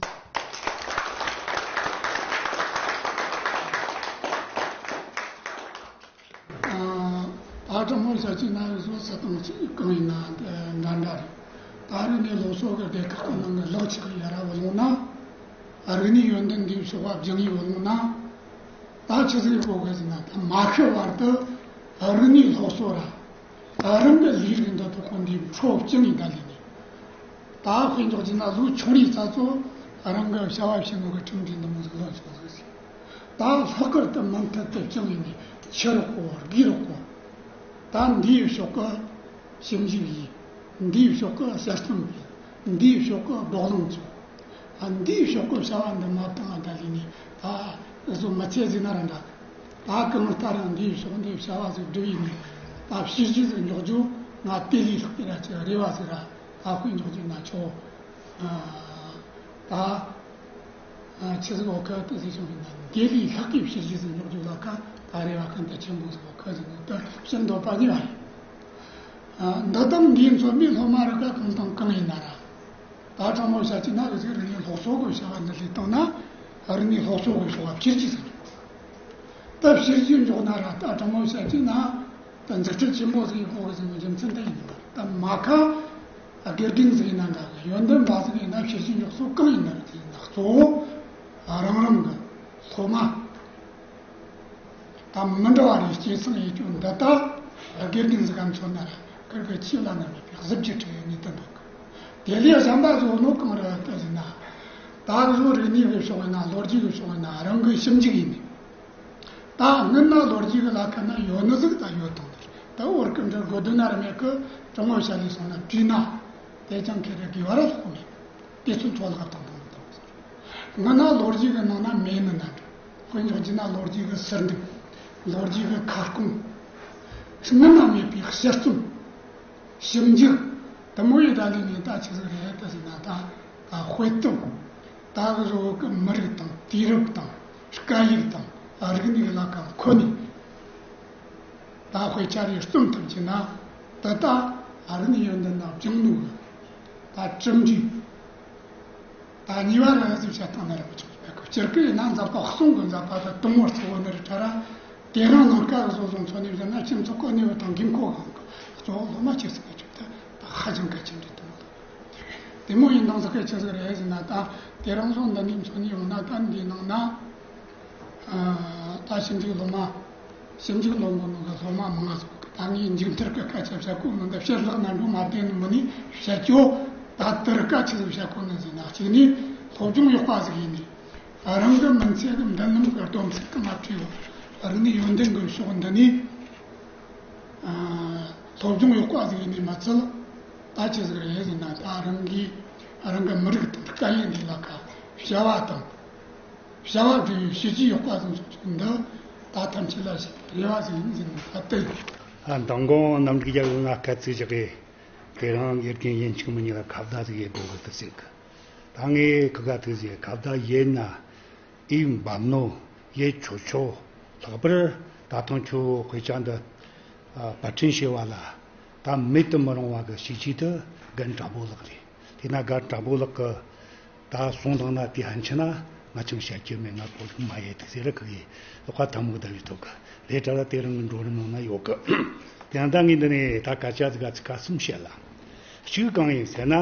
ཨ་ད་དྲང་མོ་བཤད་ཅིག་ན་ཡོད་བཟོ་ས་དང་ཅིག་གང་ཡིན་ན་འདྲ་འདྲ་རེད། ད་རིག་གནས་སློབ་གསོ་གི་སྡེ་ཁག་གི་ནང་གི་ལག་ཆགས་ཡ་ར་བུ་ལོང་ན། རིག་གནས་ཡོན་ཏན་འདིའི་ཕྱོགས་པ་སྦྱང་ཡི་བུ་ལོང་ན། ད་ཆི་ཟིག་གོ་གི་ཟིན་ན་ད་མ་ཤི་བར་དུ་རིག་གནས་སློབ་གསོ་ར། རང་གི་ལས་རིགས་འདི་དག་གོ་འདི་འཕྲོ་བཅིངས་ཡི་ད་ལས་ནས། ད་དཔེ་འཇོག་ཅིག་ན་ལོ་ཆུང་རིགས་ཚ་ཚོ་རང་གི་བྱ་བ་བྱེད་ནོ་གི་ཁྲིམས་འདི་འདི་མོ་ཟིག་ལོན་སོང་ཟིག་ཟིག་ད་ལྷག་དཀར་དུ་མུ་མཐུད་དུ་བཅིངས་ཡིན་ནི་ཆི་རུ་གོ་དགེ་རུ་གོ། ད་འདིའི་ཕྱོགས་ཀྱི་ཞིབ་འཇུག་ཡིན། འདིའི་ཕྱོགས་ཀྱི་དཔྱད་རྩོམ་ཡིན། འདིའི་ཕྱོགས་ཀྱི་བགྲོ་གླེང་བྱུང་། ཨ་འདིའི་ཕྱོགས་ཀྱི་བྱ་བ་འདི་མ་བཏང་ད་ལས་ནི་ད་ བཟོ་མི་ཚེ་ཟིན་ན་ར་འདྲ། ད་གང་ལྟར་ཡང་འདིའི་ཕྱོགས་འདིའི་བྱ་བ་ཟིག་སྒྲུབ་ཡིན་ནས། ད་ཕྱི་རྒྱུད་ཟིག་འཇོག་རྒྱུ་ང་དེ་ལས་ལྷག་པའི་ར་ཅིག་རེ་བ་ཟིག་ར་ད་དཔེ་འཇོག་རྒྱུ་ན་ཆོག་ད་ཆི་ཟིག་འོ་ཁ་དེ་ཟིག་བྱུང་ཡིན་ན། དེ་ལས་ལྷག་གི་ཕྱི་རྒྱུད་ཟིག་འཇོག་རྒྱུ་ལ་ཁ་ད་རེ་བ་གང་ལྟར་ཆེན་པོ་ཟིག་འོ་ཁ་ཟིག་ནི་ད་ཕྱིར་འདོད་པ་ཉེ་བ་ཡིན། འདི་དང་འདིའི་མཚོན་མའི་སློབ་མ་རིགས་གང་དང་གང་ཡིན་ན་ར། ད་དྲང་མོ་བཤད་ཀྱི་ན་རི་ཟིག་རིག་གནས་སློབ་གསོ་གི་བྱ་བ་འདི་ལས་བཏང་ན། རིག་གནས་སློབ་གསོ་གི་བྱ་བ་ཕྱིར་གྱིས་ཟིན། ད་ཕྱིར་གྱིས་འཇོག་ན་ར་ད་དྲང་མོ་བཤད་ཀྱི་ན། ད་འཛུགས་སྐྲུན་ཆེན་པོ་ཟིག་ཡིན་དགོས་གི་ཟིན་གི་རྒྱུ་མཚན་དེ་ཡིན་པ། ད་མ་ཁ་དགེ་རྒན་ཟིག་ཡིན་ན་འདྲ་གི། ཡོན་ཏན་པ་ཟིག་ཡིན་ན་ཕྱིར་གྱིས་འཇོག་སོ་གང་ཡིན་ན་ར་དེ་ཡིན་ན། གཙོ་བོ་རང་རང་གི་སློབ་མ། ད་མི་འདྲ་བ་རེ་སྐྱེད་སྲིང་ཡེད་རྒྱུ་འདི་ད་དགེ་རྒན་ཟིག་ག་མཚོན་ན་ར་ཁིར་གི་ཆེས་བླ་ན་མེད་པའི་གཟི་བརྗིད་ཆེ་བའི་གནས་དེ་འདུག་དེ་ལས་གཞན་པ་བཟོ་ནོ་གང་རེད་ལྟ་ཟིན་ན། ད་གཟོད་རིག་གནས་གི་ཕྱོགས་ཡིན་ན། ལོ་རྒྱུས་གི་ཕྱོགས་ཡིན་ན། རང་གི་ཞིབ་འཇུག་ཡིན་ནི། ད་སྔོན་ན་ལོ་རྒྱུས་གི་ལ་ཁ་ན་ཡོད་ནི་ཟིག་ད་ཡོད་དང་། ད་འོར་གི་འདྲ་དགོས་དོན་ན་ར་མེད་གི། དྲང་མོ་བཤད་ལས་སོང་ན་བྲིས་ན་དེ་ཅང་ཁེ་རེ་དགོས་བ་ར་ལྷག་མེད། དེ་ཚོ་འཚོ་ལག་བཏང་བཏང་བཏང་། སྔ་ན་ལོ་རྒྱུས་ཀྱི་ནང་ན་མེད་ནི་ན་འདྲ། དཔེ་འཇོག་རྒྱུ་ན་ལོ་རྒྱུས་ཀྱི་ཟུར་འདུག་ལོ་རྒྱུས་ཀྱི་ཁ་སྐོང་། སྔ་ན་མེད་པའི་དཔྱད་རྩོམ། ཞིབ་འཇུག་དེ་མོ་ཡི་ད་ལས་ནས་ད་ཆི་ཟིག་རེད་ད་ཟེར་ན། ད་ད་དཔེ་སྟོན། ད་གི་བཟོ་གི་མི་རིགས་དང་དུས་རབས་དང་སྐད་ཡིག་དང་རིག་གནས་ལ་ཁ་མཁོ་ནས། ད་དཔེ་ཆ་རེ་རྩོམ་ཐུབ་ཀྱི་ན། ད་ད་ཨ་རི་ནས་ཡོང་འདི་ན་བྱུང་ནོ་གི། ད་གྲུབ་འབྲས། ད་གཉིས་པ་ལ་ཟིག་བྱ་སྟངས་ན་ར་མི་ཆོག་པ་གི། སྤྱིར་གི་ཡིན་ན་འཛད་པ་གསུང་གི་འཛད་པ་ད་དུམ་བུར་ཚོ་བོ་ནི་རི་ཁྲ་ར། དེ་རིང་ནང་སྐབས་བཟོ་བཟོ་འཚོ་ནས་བཞག་ན་སྤྱི་ཚོགས་གི་གནས་བབ་དང་དགོས་མཁོ་གང་གི། གཙོ་བོ་སློབ་མ་ཆེ་ཟིག་གི་ཆོད་ད་ད་ཧ་ཅང་གལ་ཆེན་རེད་དུ་མོ། དེ་མོ་ཡིན་དང་ཟིག་གི་ཆི་ཟིག་རེད་ཟེར་ན། ད་དེ་རིང་བཟོ་འདི་ནས་འཚོ་ནས་ཡོང་ན། ད་འདིའི་ནང་ན། ད་ཞིབ་འཇུག་སློབ་མ། ཞིབ་འཇུག་སློབ་མ་ནང་གི་སློབ་མ་མང་ང་ཟིག་གི། ད་ངས་མཇུག་མཐར་གི་སྐད་ཆ་བཤད་གོ་ནི་འདི་ཕྱིར་ལྷག་ན་འགྲོ་མ་བསྡད་ནི་མིན་ནས་བཤད་ཆོག་ད་དེར་སྐད་ཆ་ཟིག་བཤད་གོ་ནི་ཟིན་ན། གཅིག་ནས་སློབ་སྦྱོང་ཡག་པ་ཟིག་ཡིན་ནས། རང་གི་མི་ཚེ་གི་མདུན་ལམ་གི་སྡོམ་ཚིག་གི་མ་བྲིས་བ། རིག་གནས་ཡོན་ཏན་གི་ཕྱོགས་འདི་ནས། སློབ་སྦྱོང་ཡག་པ་ཟིག་ཡིན་ནས་མ་ཚད། ད་ཆི་ཟིག་རེད་ཟེར་ན། ད་རང་གིས་རང་གི་མི་རིགས་དང་སྐད་ཡིག་འདི་ལ་ཁ་བྱ་བ་དང་། བྱ་བ་སྒྲུབ་པའི་བྱས་རྗེས་ཡག་པ་ཟིག་འཇོག་རྒྱུ་འདི་ད་ཐམས་ཅད་ལ་ཞིག་རེ་བ་ཟིག་ཡིན་ཟེར་ནས་ད་ལྟ་ཡིན། ཨ། མདང་དགོང་གནམ་འབྲུག་རྒྱལ་པོས་ང་སྐད་ཅིག་བཞག་གི། དེ་རིང་དགེ་རྒན་ཡིན་གཅིག་མིན་གཉིས་ལ་ཁ་བརྡ་ཟིག་ཡེད་དགོས་གི་འདུག་ཟེར་གི། ད་ངས་ཁི་ག་ཐུག་ཟེར་ཁ་བརྡ་ཡེད་ན། ཨེ་འབབ་ནོ། ཡེད་ཆོག་ཆོག་ལྷག་པར་ད་ཐེངས་ཁྱོད་དཔེ་ཆ་འདི་ཨ་པར་སྐྲུན་བྱས་པ་ལ་ད་མེད་དུ་མི་རུང་བ་གི་བྱས་རྗེས་དེ་རྒན་དྲག་པོ་ལགས་རེད། དེས་ན་རྒན་དྲག་པོ་ལགས་ཀྱིས་ད་གསུངས་བཏང་ན། དེ་ཕན་ཆད་ན་ང་ཅང་བཤད་རྒྱུ་མེད། ང་གོ་རིམ་མ་ཡེད་ཐུག་ཟེར་ར་ཁི་གེ། ལོག་ཁ་ཐ་མུག་ད་བི་ཐོག་གི་རེད་དྲ་ར། དེ་རིང་གི་འགྲོ་རིམ་ནང་ན་ཡོད་གི། དེ་ཡང་ད་ངས་འདི་ནས་ད་སྐད་ཆ་ཟིག་ག་ཚིག་ག་གསུམ་བཤད་ལ། གཅིག་གང་ཡིན་ཟེར་ན།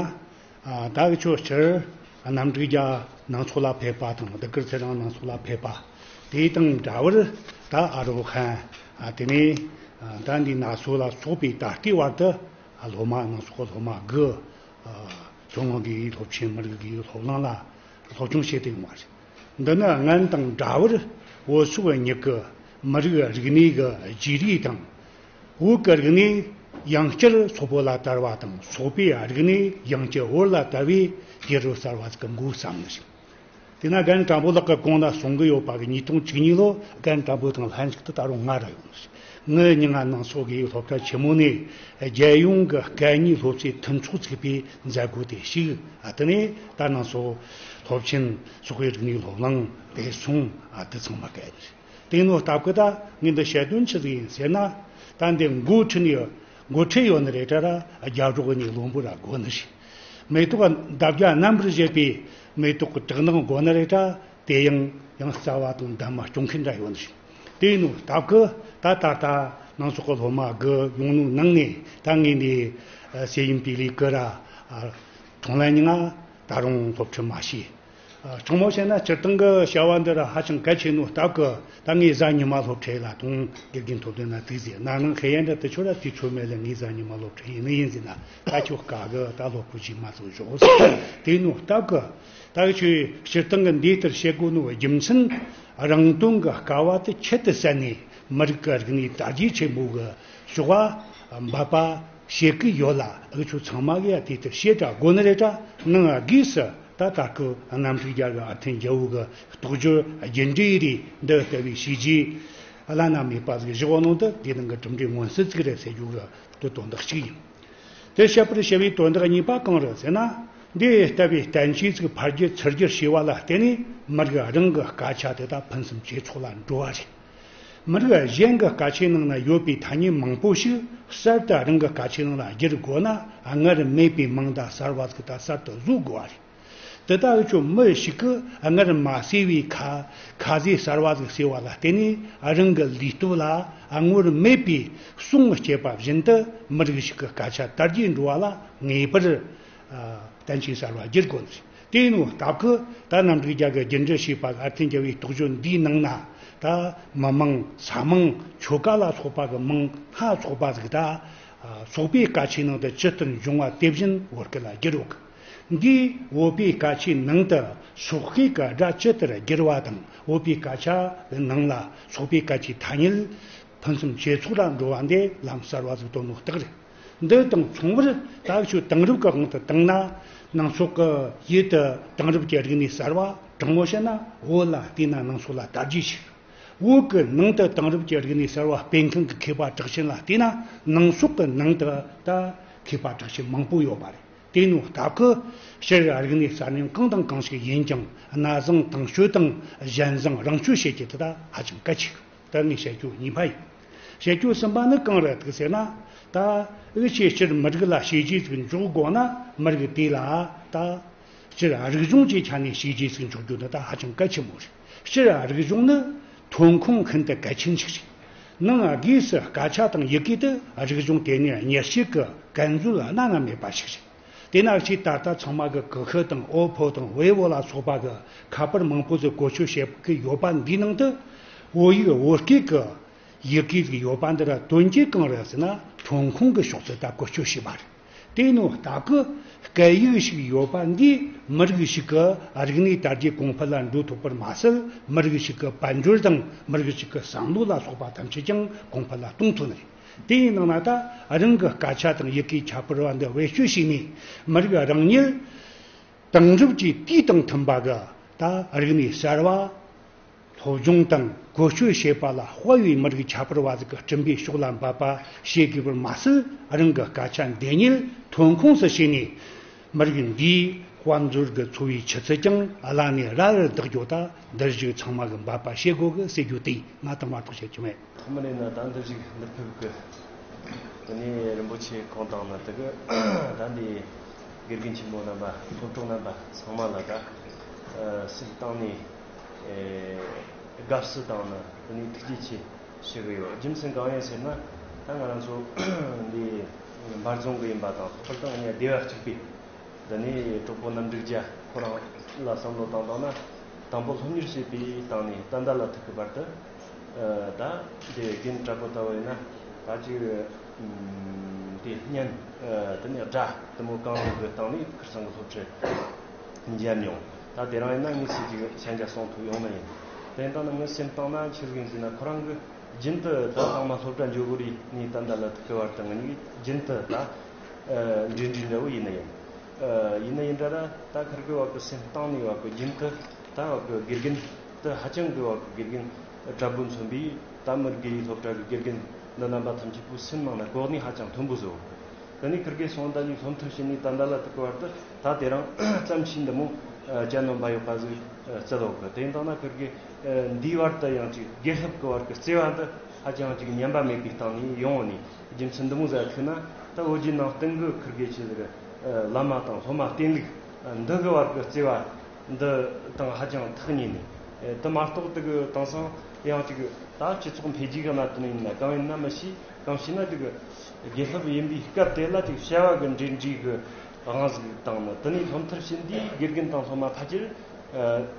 ཨ། ད་གི་ཁྱོད་སྤྱིར་གནམ་འབྲུག་རྒྱལ་ནང་ཚོགས་ལ་ཕེབས་པ་དང་། ལྡུག་དཀར་ཚེ་རིང་ནང་ཚོགས་ལ་ཕེབས་པ་དེ་དང་འདྲ་བར། ད་ཨ་རོ་ཧན། ཨ། དེ་ནས་ཨ་ད་འདི་ན་སོ་ལ་སོགས་པའི་ད་ལྟའི་བར་དུ། ཨ། སློབ་མ་ནང་སོགས་སློབ་མ་གི། ཨ། ཁྱོད་རང་གི་སློབ་ཆེན་མི་རིགས་ཀྱི་སློབ་གླིང་ལ་སློབ་སྦྱོང་བྱེད་དུ་ཡོང་བ་རེད། འདི་ནི་སྔོན་དང་འདྲ་བར་བོད་སོག་གཉིས་ཀྱི་མི་རིགས་རིག་གནས་ཀྱི་བརྗེ་རེས་དང་། བོད་ཀྱི་རིག་གནས་ཡང་བསྐྱར་སོག་པོ་ལ་དར་བ་དང་། སོག་པོའི་རིག་གནས་ཡང་བསྐྱར་བོད་ལ་དར་བའི་རྒྱལ་རབས་གསར་བ་ཟིག་གི་འགོ་བརྩམས་ནི་རེད། དེས་ན་རྒན་དྲང་པོ་ལགས་ཀྱིས་གོང་ན་གསུང་གི་ཡོད་པ་གི་ཉིས་སྟོང་བཅུ་གཉིས་ལོ་རྒན་དྲང་པོ་དང་ལྷན་ཅིག་ཏུ་ད་རུང་ང་ར་ཡོང་ནི་རེད། ངའི་མིང་ང་ནང་སོག་གི་སློབ་གྲྭ་ཆེན་མོ་ནས་རྒྱལ་ཡོངས་ཀྱི་སྐད་གཉིས་སློབ་གསོའི་མཐུན་ཚོགས་བཙུགས་པའི་མཛད་སྒོ་དེ་ཞུགས། ཨ། དེ་ནས་ད་ནང་སོག་སློབ་ཆེན་སོག་པོའི་རིག་གནས་སློབ་གླིང་དེ་སོང་། ཨ། དེ་ཚང་མ་སྐད་ནི་རེད། དེ་ནོ་སྟབས་ཀྱིས་ད་ངས་འདི་བཤད་དོན་ཆི་ཟིག་ཡིན་ཟེར་ན། ད་འདི་འགོ་ཁྲིད་ནས་འགོ་ཁྲིད་ཡོད་ནི་རེད་དྲ་ར། རྒྱབ་རོགས་གཉིས་བློན་པོ་ར་དགོས་ནི་རེད། མེ་ཏོག་འདབ་བརྒྱ་རྣམ་པར་བཞད་པའི་མེ་ཏོག་གི་བྲག་ནག་དགོས་ནི་རེད་དྲ། དེ་ཡང་ཡང་རྩ་བ་དང་འདབ་མ་སྐྱོང་མཁན་འདྲ་ཡོད་ནི་རེད། དེ་ནོ་སྟབས་ཀྱིས་ད་ད་ལྟ་ནང་སོག་གི་སློབ་མ་གི་ཡོང་ནོ་ནང་ནས་ད་ངས་འདི་ཨ་སེ་ཡིན་པི་ལི་ཀི་ར་ཨ་ཁྲོང་ལན་ཉི་ང་ད་རུང་སློབ་ཁྲིད་མ་བྱས། ཨ། དྲང་མོ་བཤད་ན་སྤྱིར་བཏང་གི་བྱ་བ་འདི་ར་ཧ་ཅང་གལ་ཆེ་ནོ་སྟབས་ཀྱིས་ད་ངས་གཟའ་ཉི་མ་སློབ་ཁྲིད་ལ་དང་དགེ་རྒན་ཐོབ་དོན་ན་དུས་ཟེར་ན་ནང་ཁེ་ཡན་འདྲ་དུ་ཆོ་ར་དུས་ཚོད་མེད་ལ། ངས་གཟའ་ཉི་མ་སློབ་ཁྲིད་ཡིན་ནི་ཡིན་ཟེར་ན། ད་ཁྱོད་དཀའ་གི། ད་སློབ་ཕྲུག་ཅིག་མ་གཏོགས་ཞོག་ཟེར། དེ་ནོ་སྟབས་ཀྱིས་ད་ཁྱོད་སྤྱིར་བཏང་གི་འདི་ལྟར་བྱེད་དགོས་ནོ་རྒྱུ་མཚན། རང་དོན་གི་དཀའ་བ་དེ་ཁྱད་དུ་བསད་ནས་མི་རིགས་ཀྱི་རིག་གནས་དར་རྒྱས་ཆེན་པོ་གི་ཕྱོགས་ལ་འབད་པ་བྱེད་ཀྱི་ཡོད་ལ། འུ་ཆོ་ཚང་མ་གིས་ཡ་དེ་ལྟར་བྱེད་དྲ་དགོས་ནི་རེད་དྲ། ནང་སྒོས་སུ། ད་ད་སྐབས་གནམ་བདེ་རྒྱལ་གྱི་ཨ་ཐན་རྒྱལ་པོ་གི་རྟོགས་བརྗོད་རྒྱུ་འབྲས་རེད། འདི་ལྟ་བུའི་བྱས་རྗེས་བླ་ན་མེད་པ་ཟིག་བཞག་ནོ་འདི་དེ་དང་གི་གྲུབ་འབྲས་མངོན་གསལ་ཟིག་རེད་ཟེར་རྒྱུ་གི་དོན་དོན་དག་གཅིག་ཡིན། དེ་བཤད་པར་བྱ་བའི་དོན་དག་གཉིས་པ་གང་རེད་ཟེར་ན། འདི་ལྟ་བུའི་བསྟན་བཅོས་ཚིག་ཕར་བསྒྱུར་ཚུར་བསྒྱུར་བྱས་པ་ལ་བརྟེན་ནས་མི་རིགས་རང་གི་སྐད་ཆ་དེ་དག་ཕུན་སུམ་ཇེ་ཚོགས་ལ་འགྲོ་བ་རེད། མི་རིགས་གཞན་གྱི་སྐད་ཆའི་ནང་ན་ཡོད་པའི་ཐ་སྙད་མང་པོ་ཞིག་གསར་དུ་རང་གི་སྐད་ཆའི་ནང་ལ་བསྒྱུར་དགོས་ན། སྔར་མེད་པའི་མིང་དང་གསར་བ་ཟིག་ད་གསར་དུ་བཟོ་དགོས་པ་རེད། དེ་ལྟ་བུ་ཆོ་མི་ཞིག་གིས་སྔར་མ་ཟོས་པའི་ཁ་ཁ་ཟས་གསར་བ་ཟིག་ཟོས་པ་ལ་བརྟེན་ནས་རང་གི་ལུས་སྟོབས་ལ་སྔར་མེད་པའི་གསུང་སྐྱེས་པ་བཞིན་དུ་མི་རིགས་ཤིག་གི་སྐད་ཆ་དར་རྒྱས་འགྲོ་བ་ལ་ངེས་པར་ཨ་བསྟན་བཅོས་གསར་བ་བསྒྱུར་དགོས། དེ་ནོ་སྟབས་ཀྱིས་ད་གནམ་བདེ་རྒྱལ་གྱི་རྒྱུ་འབྲས་བྱས་པ་ཨ་ཐན་རྒྱལ་པོའི་རྟོགས་བརྗོད་འདིའི་ནང་ན། ད་མི་མང་ས་མང་ཆོལ་ཁ་ལ་སོགས་པ་གི་མིང་སྣ་ཚོགས་པ་ཟིག་ད་ཨ་སོག་པོའི་སྐད་ཆའི་ནང་དུ་ཇི་ལྟར་འབྱུང་བ་དེ་བཞིན་བོད་སྐད་ལ་བསྒྱུར་ཡོད་གི། འདིས་བོད་པའི་སྐད་ཆའི་ནང་དུ་སོག་སྐད་ཀྱི་སྒྲ་ཇི་ལྟར་བསྒྱུར་བ་དང་། བོད་པའི་སྐད་ཆ་གི་ནང་ལ་སོག་པོའི་སྐད་ཆའི་ཐ་སྙད་ཕུན་སུམ་ཇེ་ཚོགས་ལ་འགྲོ་བ་འདི་ལམ་གསར་བ་ཟིག་སྟོན་ནོ་རྟགས་རེད། འདི་དང་མཚུངས་པར་ད་ཆོས་དེང་རབས་ཀྱི་དབང་དུ་བཏང་ན། ནང་སོག་གི་ཡུལ་དུ་དེང་རབས་ཀྱི་རིག་གནས་གསར་བ་དྲང་མོ་བཤད་ན་བོད་ལ་བལྟས་ན་ནང་སོག་ལ་དར་རྒྱས་ཆེ། བོད་ཀྱི་ནང་དུ་དེང་རབས་ཀྱི་རིག་གནས་གསར་བ་སྤེལ་མཁན་གྱི་མཁས་པ་གྲགས་ཆེན་ལ་བལྟས་ན་ནང་སོག་གི་ནང་དུ་ད་མཁས་པ་གྲགས་ཆེན་མང་པོ་ཡོད་པ་རེད། དེ་ནོ་སྟབས་ཀྱིས་སྤྱིར་རིག་གནས་གསར་རྙིང་གང་དང་གང་ཞིག་ཡིན་ཀྱང་གནའ་བཟང་དེང་སྤྱོད་དང་གཞན་བཟང་རང་སྤྱོད་བྱེད་རྒྱུ་དེ་ད་ཧ་ཅང་གལ་ཆེ་གི། ད་ངས་བཤད་རྒྱུ་གཉིས་པ་ཡིན། བཤད་རྒྱུ་གསུམ་པ་ནི་གང་རེད་འདུག་ཟེར་ན། ད་འུ་ཆོས་སྤྱིར་མི་རིགས་ལ་བྱས་རྗེས་ཟིག་འཇོག་དགོས་ན་མི་རིགས་དེ་ལ་ད་སྤྱིར་རིག་གཞུང་གི་ཆ་ནས་བྱས་རྗེས་ཟིག་འཇོག་རྒྱུ་འདི་ད་ཧ་ཅང་གལ་ཆེན་པོ་རེད། སྤྱིར་རིག་གཞུང་ནི་ཐོན་ཁུངས་ཤིན་ཏུ་གལ་ཆེན་ཞིག་རེད། ནང་སྒོས་སུ་སྐད་ཆ་དང་ཡི་གེ་དེ་རིག་གཞུང་དེ་ནས་གཉེར་བྱེད་ཀྱི་གན་མཛོད་བླ་ན་མེད་པ་ཞིག་རེད། དེ་ན་ཆེས་ད་ལྟ་ཚང་མ་གི་ཀུ་ཤུ་དང་ཨོ་ཕོ་དང་ཝེ་བོ་ལ་སོགས་པ་གི་ཁ་པར་མང་པོ་ཟིག་བཀོལ་སྤྱོད་བྱེད་ཀྱི་ཡོད་པ་འདིའི་ནང་དུ། བོད་ཡིག་བོད་སྐད་ཀྱི་ཡི་གེ་ཟིག་ཡོད་པ་འདི་ར་དོན་གྱིས་གང་རེད་ཟེར་ན། ཐོན་ཁུངས་ཀྱི་ཕྱོགས་སུ་ད་བཀོལ་སྤྱོད་བྱས་པ་རེད། དེ་ནོ་སྟབས་ཀྱིས་སྐད་ཡིག་ཞིག་ཡོད་པ་འདིས་མི་རིགས་ཤིག་གི་རིག་གནས་དར་རྒྱས་གོང་འཕེལ་ལ་འགྲོ་ཐུབ་པར་མ་ཟད། མི་རིགས་ཤིག་གི་དཔལ་འབྱོར་དང་མི་རིགས་ཤིག་གི་བསམ་བློ་ལ་སོགས་པ་ཐམས་ཅད་ཀྱང་གོང་འཕེལ་ལ་གཏོང་ཐུབ་ནི་རེད། དེའི་ནང་ན་ད་རང་གི་སྐད་ཆ་དང་ཡི་གེའི་ཁྱད་པར་བ་འདི་བེད་སྤྱོད་བྱས་ནས་མི་རིགས་རང་ཉིད་དེང་རབས་ཀྱི་དུས་དང་མཐུན་པ་གི་ད་རིག་གནས་གསར་བ་སློབ་སྦྱོང་དང་བཀོལ་སྤྱོད་བྱེད་པ་ལ་དཔའ་བའི་མི་རིགས་ཁྱད་པར་བ་ཟིག་གི་སྐྲུན་པའི་ཕྱོགས་ལ་འབད་པ་བྱེད་དགོས་པར་མ་ཟད། རང་གི་སྐད་ཆ་འདི་ཉིད་ཐོན་ཁུངས་སུ་བྱས་ནས། མི་རིགས་འདིའི་དཔལ་འབྱོར་གྱི་འཚོ་བའི་ཆུ་ཚད་ཀྱང་བླ་ནས་ར་བར་ལྡག་རྒྱུ་ད་འདིར་བཞུགས་ཚང་མ་གིས་འབད་པ་བྱེད་དགོས་གི་ཟེར་རྒྱུ་དེ་ང་དང་མ་གཏོགས་བཤད་རྒྱུ་མེད། ཐོག་མ་ནས་ན་ད་འདིར་བཞུགས་འདིར་ཕེབས་གི་དེ་ནས་རིན་པོ་ཆེ་ཁོང་དང་ན་དེ་གི་ད་འདི་དགེ་རྒན་ཆེན་མོ་རྣམ་པ་སློབ་གྲོགས་རྣམ་པ་ཚང་མ་ལ་ད་སེམས་གཏིང་ནས་དགའ་བསུ་དང་ན་དེ་ནས་ཐུགས་རྗེ་ཆེ་ཞུ་གི་ཡོད། རྒྱུ་མཚན་གང་ཡིན་ཟེར་ན། ད་ང་རང་ཚོ་འདི་འབའ་རྫོང་གི་ཡིན་པ་དང་། ལྷག་པར་དུ་ངས་སྡེ་བ་གཅིག་པའི་འདི་ནས་གྲོགས་པོ་རྣམ་འགྲིག་རྒྱལ་ཁོ་རང་ལ་བསམ་བློ་བཏང་བཏང་ན། དང་པོ་སློབ་གཉེར་བྱེད་པའི་སྟེང་ནས་ད་ལྟ་ལ་ཐུག་གི་བར་དུ་ད་འདི་རྒན་གྲྭ་པོ་ལྟ་བུ་ཡིན་ན་ད་ཅིག་འདི་བརྙན་དེ་ནས་སྒྲ་དེ་མོ་གང་རུང་གི་སྟེང་ནས་ཁིར་ཚང་གི་སློབ་ཁྲིད་མཇལ་མྱོང་། ད་དེ་རིང་ཡིན་ན་དངོས་སུ་ཅིག་ཞལ་མཇལ་གསུང་ཐུབ་ཡོང་ནི་ཡིན། དེ་ལྟ་ན་ངའི་སེམས་གཏིང་ན་ཆི་ཟིག་ཡིན་ཟེར་ན། ཁོ་རང་གི་རྒྱུན་དུ་ད་ཚང་མ་སློབ་གྲྭ་འཇོག་གི་རེད། ནས་ད་ལྟ་ལ་ཐུག་གི་བར་དུ་ང་གཉིས་རྒྱུན་དུ་ད་འབྲེལ་འདྲིས་འདྲ་བོ་ཡིན་ནི་ཡིན། ཡིན་ན་ཡིན་འདྲ་ར། ད་ཁིར་གི་བ་གི་སེམས་གཏིང་ནས་བ་གི་རྒྱུན་དུ་ད་བ་གི་དགེ་རྒན་དུ་ཧ་ཅང་གི་བ་གི་དགེ་རྒན་དྲག་པོ་མཚོན་པའི་ད་མི་དགེ་བའི་སློབ་གྲྭ་གི་དགེ་རྒན་འདི་རྣམ་པ་ཐམས་ཅད་པོའི་སེམས་ནང་ན་གོ་གནས་ཧ་ཅང་མཐོན་པོ་བཟོ། དེ་ནས་ཁིར་གེ་སོང་ད་ནི་སློབ་མཐར་ཕྱིན་ནས་ད་ལྟ་ལ་ཐུག་གི་བར་དུ་ད་དེ་རིང་ཙམ་ཞིག་འདི་མོ་ཅན་ནོ་འབའ་ཡོད་པ་ཟིག་བརྩི་ལོག་གི། དེ་ཡིན་དང་ན་ཁིར་གེ་འདིའི་བར་དུ་ཡང་ཅིག་དགེ་སློབ་གི་བར་གི་བརྩེ་བ་འདི་ཧ་ཅང་ཅིག་ཉམས་པ་མེད་པའི་སྟེང་ནས་ཡོང་ནས། རྒྱུ་མཚན་འདི་མོ་ཟིག་ཐུག་ན་ད་བོད་བརྒྱུད་ནང་བསྟན་གི་ཁིར་གེ་ཆི་ཟིག་བླ་མ་དང་སློབ་མ་བསྟེན་ལུགས་འདི་གི་བར་གི་བརྩེ་བ་འདི་དང་ཧ་ཅང་ཐག་ཉེ་ནས། དེ་མ་གཏོགས་དེ་གི་དེང་སང་ཡང་ཅིག་ད་སྤྱི་ཚོགས་འཕེལ་རྒྱས་གི་གནད་དོན་ཡིན་ན་གང་ཡིན་ན་མི་ཤེས། གང་ཤེས་ན་དེ་གི་དགེ་སློབ་ཡིན་པའི་སྐབས་དེ་ལ་ཅིག་བྱ་བ་གི་འབྲེལ་འདྲིས་གི་དབང་ཟིག་བཏང་ནི། དེ་ནས་སློབ་མཐར་ཕྱིན་དུས་དགེ་རྒན་དང་སློབ་མ་ཕལ་ཆེར་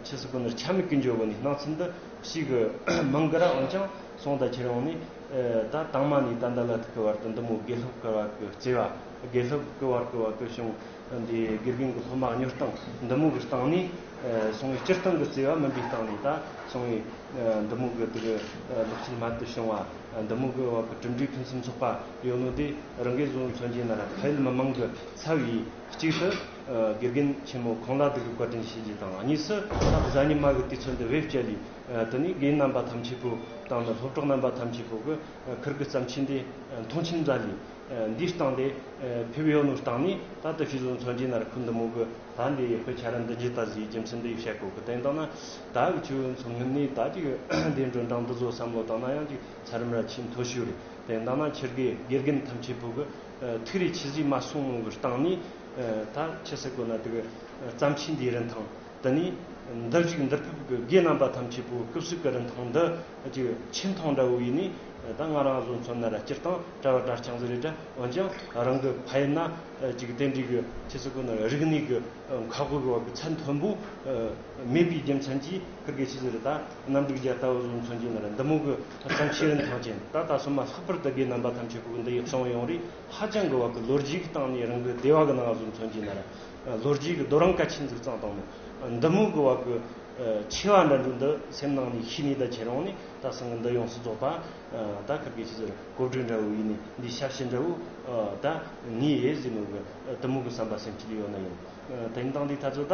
ཆི་ཟིག་གོ་ནི་ཆ་མེད་གི་འཇོག་གི་ནི་སྣང་ཚུལ་འདི་ཞིག་གི་མང་གི་ར། འོན་ཀྱང་སོང་ད་ཁྱེར་ཡོང་ནས་ད་དང་མ་ནས་ད་འདི་ལ་ཐུག་གི་བར་དུ་འདི་མོ་དགེ་སློབ་གི་བར་གི་བརྩེ་བ། དགེ་སློབ་གི་བར་གི་བ་གི་བྱུང་ འདི་དགེ་རྒན་གྱི་སློབ་མ་གཉེར་སྟངས་འདི་མོ་གི་སྟེང་ནས། ཨ། སོང་བའི་སྤྱིར་བཏང་གི་བརྩེ་བ་མིན་པའི་སྟེང་ནས། ད་སོང་བའི་ཨ་འདི་མོ་གི་དེ་གི་ཨ་ལེགས་བཅོས་རྨད་དུ་བྱུང་བ། ཨ་འདི་མོ་གི་བ་གི་གྲུབ་འབྲས་ཕུན་སུམ་ཚོགས་པ་ཡོད་ནོ་དེ་རང་གིས་བཟོ་མཚོན་གྱི་ན་ར། ཕ་ཡུལ་མི་མང་གི་ཚབ་ཡིས། གཅིག་ཏུ་ཨ་དགེ་རྒན་ཆེན་མོ་ཁོང་ལ་དེ་གི་བཀའ་དྲིན་ཞུ་རྒྱུ་དང་། གཉིས་སུ་ད་གཟའ་ཉི་མ་གི་དུས་ཚོད་འདི་བེད་སྤྱད་ལས། ཨ་དེ་ནས་དགེ་རྒན་རྣམ་པ་ཐམས་ཅད་པོ་དང་ནི་སློབ་གྲོགས་རྣམ་པ་ཐམས་ཅད་པོ་གི་ཨ་ཁིར་གི་བརྩམས་ཆོས་འདི་ཨ་མཐོང་ཆེན་མཛད་ལས། ཨ་འདིའི་སྟེང་དེ་ཨ་ཕེབས་ཡོད་ནོ་སྟེང་ནས། ད་ལྟ་ཕྱི་ཚོ་མཚོན་གྱི་ན་ར། ཁོ་འདི་མོ་གི་ད་འདི་ཡི་དཔེ་ཆ་ར་འདི་འཇི་ལྟ་ཟིག་རྒྱུ་མཚན་འདི་ཡི་བཤད་གོ་གི། དེ་ཡིན་དང་ན་ད་གི་ཆུ་མཚོ་སྔོན་ནས་ད་ཅིག་འདི་འགྲོ་འདྲ་འདི་བཟོ་བསམ་བློ་བཏང་ན་ཡང་ཅིག་འཚར་རིམ་ར་ཆེས་མཐོ་ཤོས་རེད། དེ་ཡིན་དང་ན་ཁྱེད་ཀྱི་དགེ་རྒན་ཐམས་ཅད་པོ་གི་ཨ་ཐུགས་རེ་ཆེ་ཟིག་མ་སོང་ནོ་གི་སྟེང་ནས། ཨ་ད་ཆི་ཟེར་གོ་ན། དེ་གི་ཨ་བརྩམས་ཆོས་འདིའི་རིན་ཐང་། དེ་ནས་འདིར་བཞུགས་འདིར་ཕེབས་ཀྱི་དགེ་རྣམ་པ་ཐམས་ཅད་པོ་སྐུ་གཟུགས་ཀྱི་རིན་ཐང་འདི་ཅིག་ཆེ་མཐོང་འདྲ་བོ་ཡིན་ནི། ད་ང་རང་བཟོ་མཚོན་ན་ར་སྤྱིར་བཏང་གྲྭ་བ་གྲྭ་རྐྱང་ཟིག་རེད་དྲ། འོན་ཀྱང་རང་གི་ཕ་ཡུལ་ན་ཅིག་དེ་འདྲའི་གི་ཆི་ཟེར་གོ་ན་རིག་གནས་ཀྱི་མཁའ་དབུགས་བ་གི་ཚད་མཐོན་པོ་མེད་པའི་རྒྱུ་མཚན་གྱིས། ཁིར་གི་ཆི་ཟེར། ད་གནམ་འབྲུག་རྒྱལ་ལྟ་བུ་བཟོ་མཚོན་གྱི་ན་ར། འདི་མོ་གི་བརྩམས་ཆོས་རིན་ཐང་ཅན། ད་ད་སོ་མ་ལྷག་པར་དུ་དགེ་རྣམ་པ་ཐམས་ཅད་པོ་གི་འདི་ཡི་བྱུང་ཡོང་རེད། ཧ་ཅང་གི་བ་གི་ལོ་རྒྱུས་ཀྱི་སྟེང་ནས་རང་གི་སྡེ་བ་གི་ནང་བཟོ་མཚོན་གྱི་ན་ར། ལོ་རྒྱུས་ཀྱི་རྡོ་རིང་གལ་ཆེན་ཟིག་བཙངས་བཏང་ནོ། འདི་མོ་གི་བ་གི་ཆེ་བ་འདྲ་འདྲ་འདི་སེམས་ནང་ནས་ཤེས་ནས། ད་ཁྱེད་རང་ནས་ད་སང་གི་འདི་ཡོངས་སུ་རྫོགས་པ། ད་ཁིར་གི་ཆི་ཟེར། གོ་སྒྲིག་འདྲ་བོ་ཡིན་ནི། འདི་ཞབས་ཕྱི་འདྲ་བོ་ད་ངས་ཡེ་ཟིན་ནོ་གི། དེ་མོ་གི་བསམ་པ་སེམས་ཀྱི་ཡོད་ན་ཡིན། དེ་ཡིན་དང་འདི་ད་ཚོ་ད་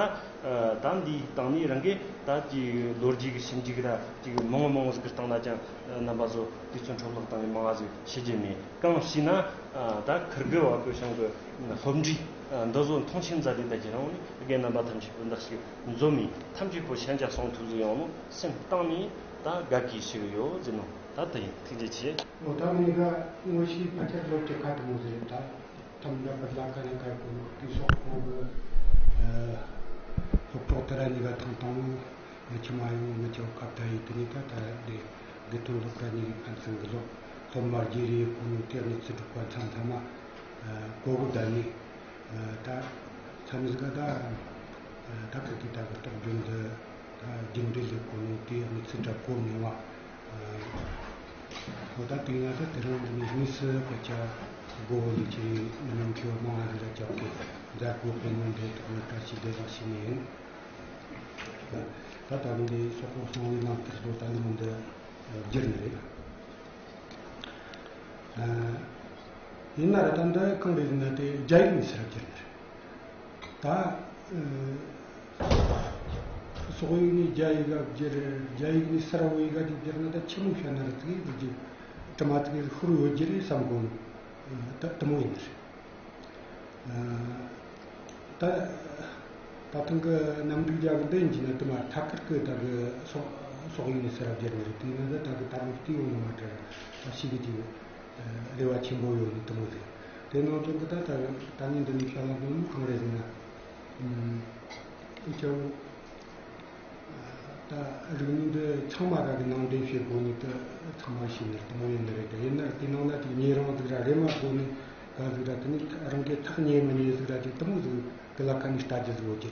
ད་འདིའི་སྟེང་ནས་རང་གི་ད་ཅིག་ལོ་རྒྱུས་ཀྱི་ཞིབ་འཇུག་ར་ཅིག་མང་བོ་མང་བོ་ཟིག་གི་སྟེང་ན་ཀྱང་རྣམ་པ་ཚོ་དུས་ཚོད་འཕྲོ་བརླག་བཏང་ནས་མང་བ་ཟིག་ཤེས་ཀྱི་མེད། གང་ཞེ་ན། ད་ཁིར་གི་བ་གི་བྱུང་གི་སློབ་འབྲས་འདི་ཚོ་མཐོང་ཆེན་མཛད་དེ། ད་ཁྱེད་རང་ནས་དགེ་རྣམ་པ་ཐམས་ཅད་པོ་འདི་ཞིག་འཛོམས་ནས་ཐམས་ཅད་པོ་ཤན་ཅག་སོང་ཐུབ་ཟིག་ཡོང་ནོ་སེམས་གཏིང་ནས་ད་དགའ་གི་ཞིག་ཡོད་ཟེར་ནོ། ད་དེ་ཡིན། ཐུགས་རྗེ་ཆེ། འོ། ད་ངེད་ཀ་དངོས་གཞི་ཕལ་ཆེར་ལོ་བཅུ་ཁ་དེ་མོ་ཟིག་རེད་ད། ཐམ་ད་པར་ལ་ཁ་ནས་ཁ་གོ་དུས་སོག་པོ་གི་ཨ་སློབ་གྲོགས་དེ་ར་གཉིས་ཀ་ཐང་ཐང་ངི་ཆི་མ་ཡོང་ངི་ཆོ་ཁ་བརྡ་ཡི་དེ་ནས། ད་ད་དེ་དགེ་ཐོན་སློབ་གྲྭ་གཉིས་ཀྱི་ཕན་ཚུན་གི་ལོ་སློབ་མ་བརྗེ་རེས་གོ་ནོ་དེ་ནས་ཚུར་གྲུབ་པ་མཚམས་མཚམས་མ་ཨ་གོ་གི་བསྡད་ནས། ཨ་ད་མཚམས་ཟིག་ག་ད་ཨ་ད་ཁ་གི་ད་གི་རྟོགས་བརྗོད་འདི་ད་རྒྱུན་འབྲས་ལས་གོ་ནོ་དེ་ནས་ཚུར་ད་གོ་མྱོང་བ། ཨོ། ད་དེ་ན་ད་དེ་རིང་འདི་ནས་དངོས་སུ་སྐད་ཆ་དགོ་ལས་ཀྱི་མི་ནམ་ཁྱོད་མང་ང་ཟིག་ར་རྒྱབ་སྟེ་མཛད་དགོ་ཕན་ནོ་འདི་ཐོག་ནས་བཀྲ་ཤིས་བདེ་ལེགས་ཞུ་ནི་ཡིན། ད་ད་རིང་འདི་སོག་པོ་སོང་བའི་ནང་དུ་སྡོད་ད་ནི་མི་འདི་བསྒྱུར་ནི་རེད། ཨ་ཡིན་ན་ར་ད་འདི་གང་རེད་ཟེར་ན་དེ་རྒྱ་ཡིག་ནས་ཕྱིར་བསྒྱུར་ནི་རེད། ད་ཨ་སོག་ཡིག་ནས་རྒྱ་ཡིག་ག་བསྒྱུར། རྒྱ་ཡིག་ནས་སེར་བོ་ཡིག་ག་དེ་བསྒྱུར་ན་ད་ཆི་མོ་བཤད་ན་ར་ཙིག་གེ་ཟིག་གི་དྲི་མ་ཙིག་གེ་ཟིག་ཤོར་ཡོད་རྒྱུ་རེད་བསམ་གོ་ནོ། ད་དེ་མོ་ཡིན་ནི་རེད། ད་ད་ཐེངས་གི་གནམ་འབྲུག་རྒྱལ་པོ་འདི་ཡིན་གྱི་ན་དེ་མ་ཐད་ཀར་གི་ད་གི་སོག་སོག་ཡིག་ནས་སེར་བསྒྱུར་ནི་རེད། དེ་ཡིན་ན་ད་ད་གི་ད་མོ་བལྟས་ཡོང་ནི་མ་འདྲ་ད་ཤི་གི་དེ། རེ་བ་ཆེན་པོ་ཡོད་ནི་དེ་མོ་རེད། དེ་ནང་དོན་གི་ད་ད་ད་ནི་འདི་ནི་ཤ་ལ་དོན་གང་རེད་ཟེར་ན། ཨུམ། ཁྱོད། ད་རིག་གནས་འདི་ཚང་མ་ར་གི་ནང་འདྲེན་བྱེད་དགོས་ནི་དེ་ཚང་མ་ཤེས་ནི་དེ་མོ་ཡིན་ནི་རེད། དེ་ཡིན་ན་དེ་ནང་ན་དེ་ཉེ་རང་ཟིག་ར་རེ་མ་དགོས་ནི་ག་ཟིག་ར། དེ་ནི་རང་གི་ཐག་ཉེ་མི་ཉེ་ཟིག་ར་ཅིག་དེ་མོ་ཟིག་གི་ལ་ཁ་ནས་ལྟ་རྒྱུ་ཟིག་ཡོད་ཀྱི་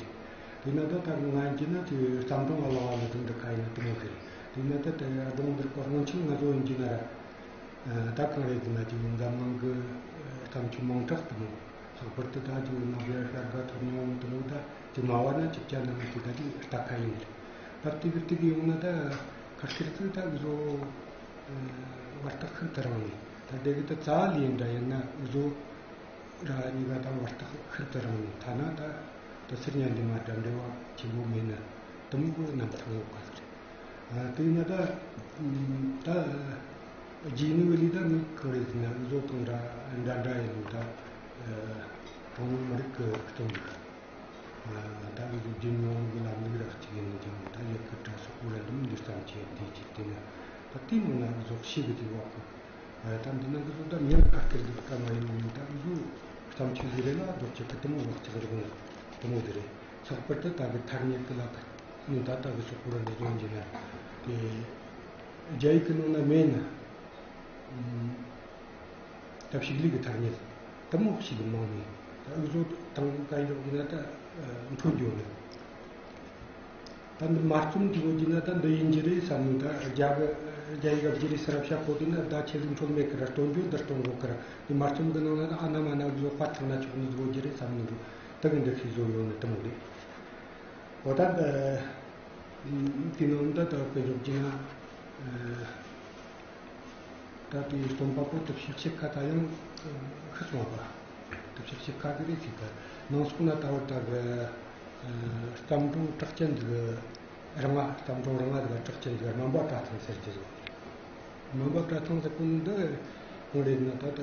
རེད། དེ་ན་ད་ད་ང་ཡིན་གྱི་ན་དེ་བརྩམས་སྒྲུང་ང་ལ་བ་ལ་ཟིག་འདི་ཁ་ཡིན་ན་དེ་མོ་ཟིག་རེད། དེ་ན་ད་དེ་སྒྲུང་འདིར་གོ་སྔོན་ཆད་ང་ཚོ་ཡིན་གྱི་ན་ར། ད་གང་རེད་ཟེར་ན་ཅིག་འཛམ་གླིང་གི་བརྩམས་ཆོས་མང་དྲགས་དེ་མོ། ལྷག་པར་དུ་ད་ཅིག་ནོ་བེལ་ཤར་དགའ་ཐོབ་མྱོང་དེ་མོ། ད་ཅིག་མ་བ་ན་ཅིག་ཅ་ན་མ་ཅིག་ད་ཅིག་ལྟ་ཁ་ཡིན་རེད། ད་དེ་གི་དེ་གི་ཡོང་ན་ད་ཁ་ཤས་ཚིག་ད་བཟོ་བར་ཐག་ཤིན་ཏུ་རིང་ནས། ད་དེ་གི་ད་རྩ་བ་ལས་འདྲ་ཡིན་ན་བཟོ་ར་གཉིས་ཀ་ད་བར་ཐག་ཤིན་ཏུ་རིང་ནས། ཐ་ན་ད་དུ་སེར་ཉ་འདི་མ་འདྲ་འབྲེལ་བ་ཆེན་པོ་མེད་ན་དེ་མོ་གི་རྣམ་ཐར་ཡོད་ག་ཟེར། ཨ། དེ་ཡིན་ན་ད་ད་རྗེས་ནི་བ་ལི་ད་ངས་གང་རེད་ཟེར་ན་བཟོ་དང་འདྲ་འདྲ་འདྲ་ཡིན་ནོ། ད་གྲངས་ཉུང་མི་རིགས་ཀྱི་སྟེང་གི། ཨ། ད་བཟོ་རྒྱུ་ཉུང་གི་ལམ་ལུགས་ར་གཅིག་ཡིན་ནོ་ཀྱང་། ད་ཡི་གེ་དྲ་སོག་པོ་ར་འདི་མི་འདི་བརྩམས་ཆོས་དེ་ཅིག་དེ་ན་ད་དེ་མོ་ན་བཟོ་ཤེས་གི་དེ་བ་གི། ཨ། ད་འདི་ན་གི་བཟོ་ད་མིང་ཁ་སྐད་འདི་ཀ་མ་ཡིན་ནོ། ད་བཟོ་བརྩམས་ཆོས་ཟིག་རེད་ལ་རྡོ་ཆེ་གི་དེ་མོ་བ་གཅིག་རེད་ནོ། དེ་མོ་དེ་རེད། ལྷག་པར་དུ་ད་གི་ཐ་སྙད་གི་ལ་ཁ་ནི་ད་ལྟ་གི་སོག་པོ་ར་འདི་བཟོ་འཇི་ན་དེ་རྒྱ་ཡིག་གི་ནང་ན་མེད་ན། ད་ཕྱུགས་ལས་ཀྱི་ཐ་སྙད་དེ་མོ་ཞིག་མང་ནས། ད་འུ་ཚོ་དང་ག་ཡོག་ཡིན་ན་ད་འཕྲོད་འགྱོ་ནས། ད་འདི་མ་རྩོམ་གྱི་འོ་གྱི་ན་ད་འདི་ཡིན་གྱི་རེད་བསམ་ནས། ད་རྒྱ་གི་རྒྱ་ཡིག་ག་བགྱི་རེད་ཟེར་བ་བཤད་གོ་དུས་ན་ད་ཁྱེད་ཚོ་འཕྲོད་མེད་ཀི་ར། སྟོན་རྒྱུ་འདི་སྟོན་གོ་ཀི་ར། འདི་མ་རྩོམ་གི་ནང་ན་ད་ཨ་ན་མ་ན་འུ་ཚོ་དཔའ་ཐང་ན་ཆོག་ནི་འོ་གྱི་རེད་བསམ་ནས་འདུག། ད་གི་འདི་ཤེས་བཟོ་ཡོང་ནི་དེ་མོ་རེད། འོ་ད་ད་དེ་ནང་ད་ད་དཔེ་འཇོག་གྱི་ན། ད་དེ་རྩོམ་པ་པོ་དེ་ཕྱི་ཕྱི་ཁ་ད་ཡང་ཤི་སོང་བ། དེ་ཕྱི་ཕྱི་ཁ་གི་རེད་ཟེར་ད། ནང་སོག་ན་ད་བར་ད་གི་བརྩམས་སྒྲུང་གྲགས་ཅན་འདི་གི་རིང་བ། བརྩམས་སྒྲུང་རིང་བ་འདི་གི་གྲགས་ཅན་འདི་གི་སྨན་པ་གྲྭ་ཚང་ཟེར་གྱི་རེད། སྨན་པ་གྲྭ་ཚང་ཟེར་གོ་ནི་འདི་གང་རེད་ན། ད་ད་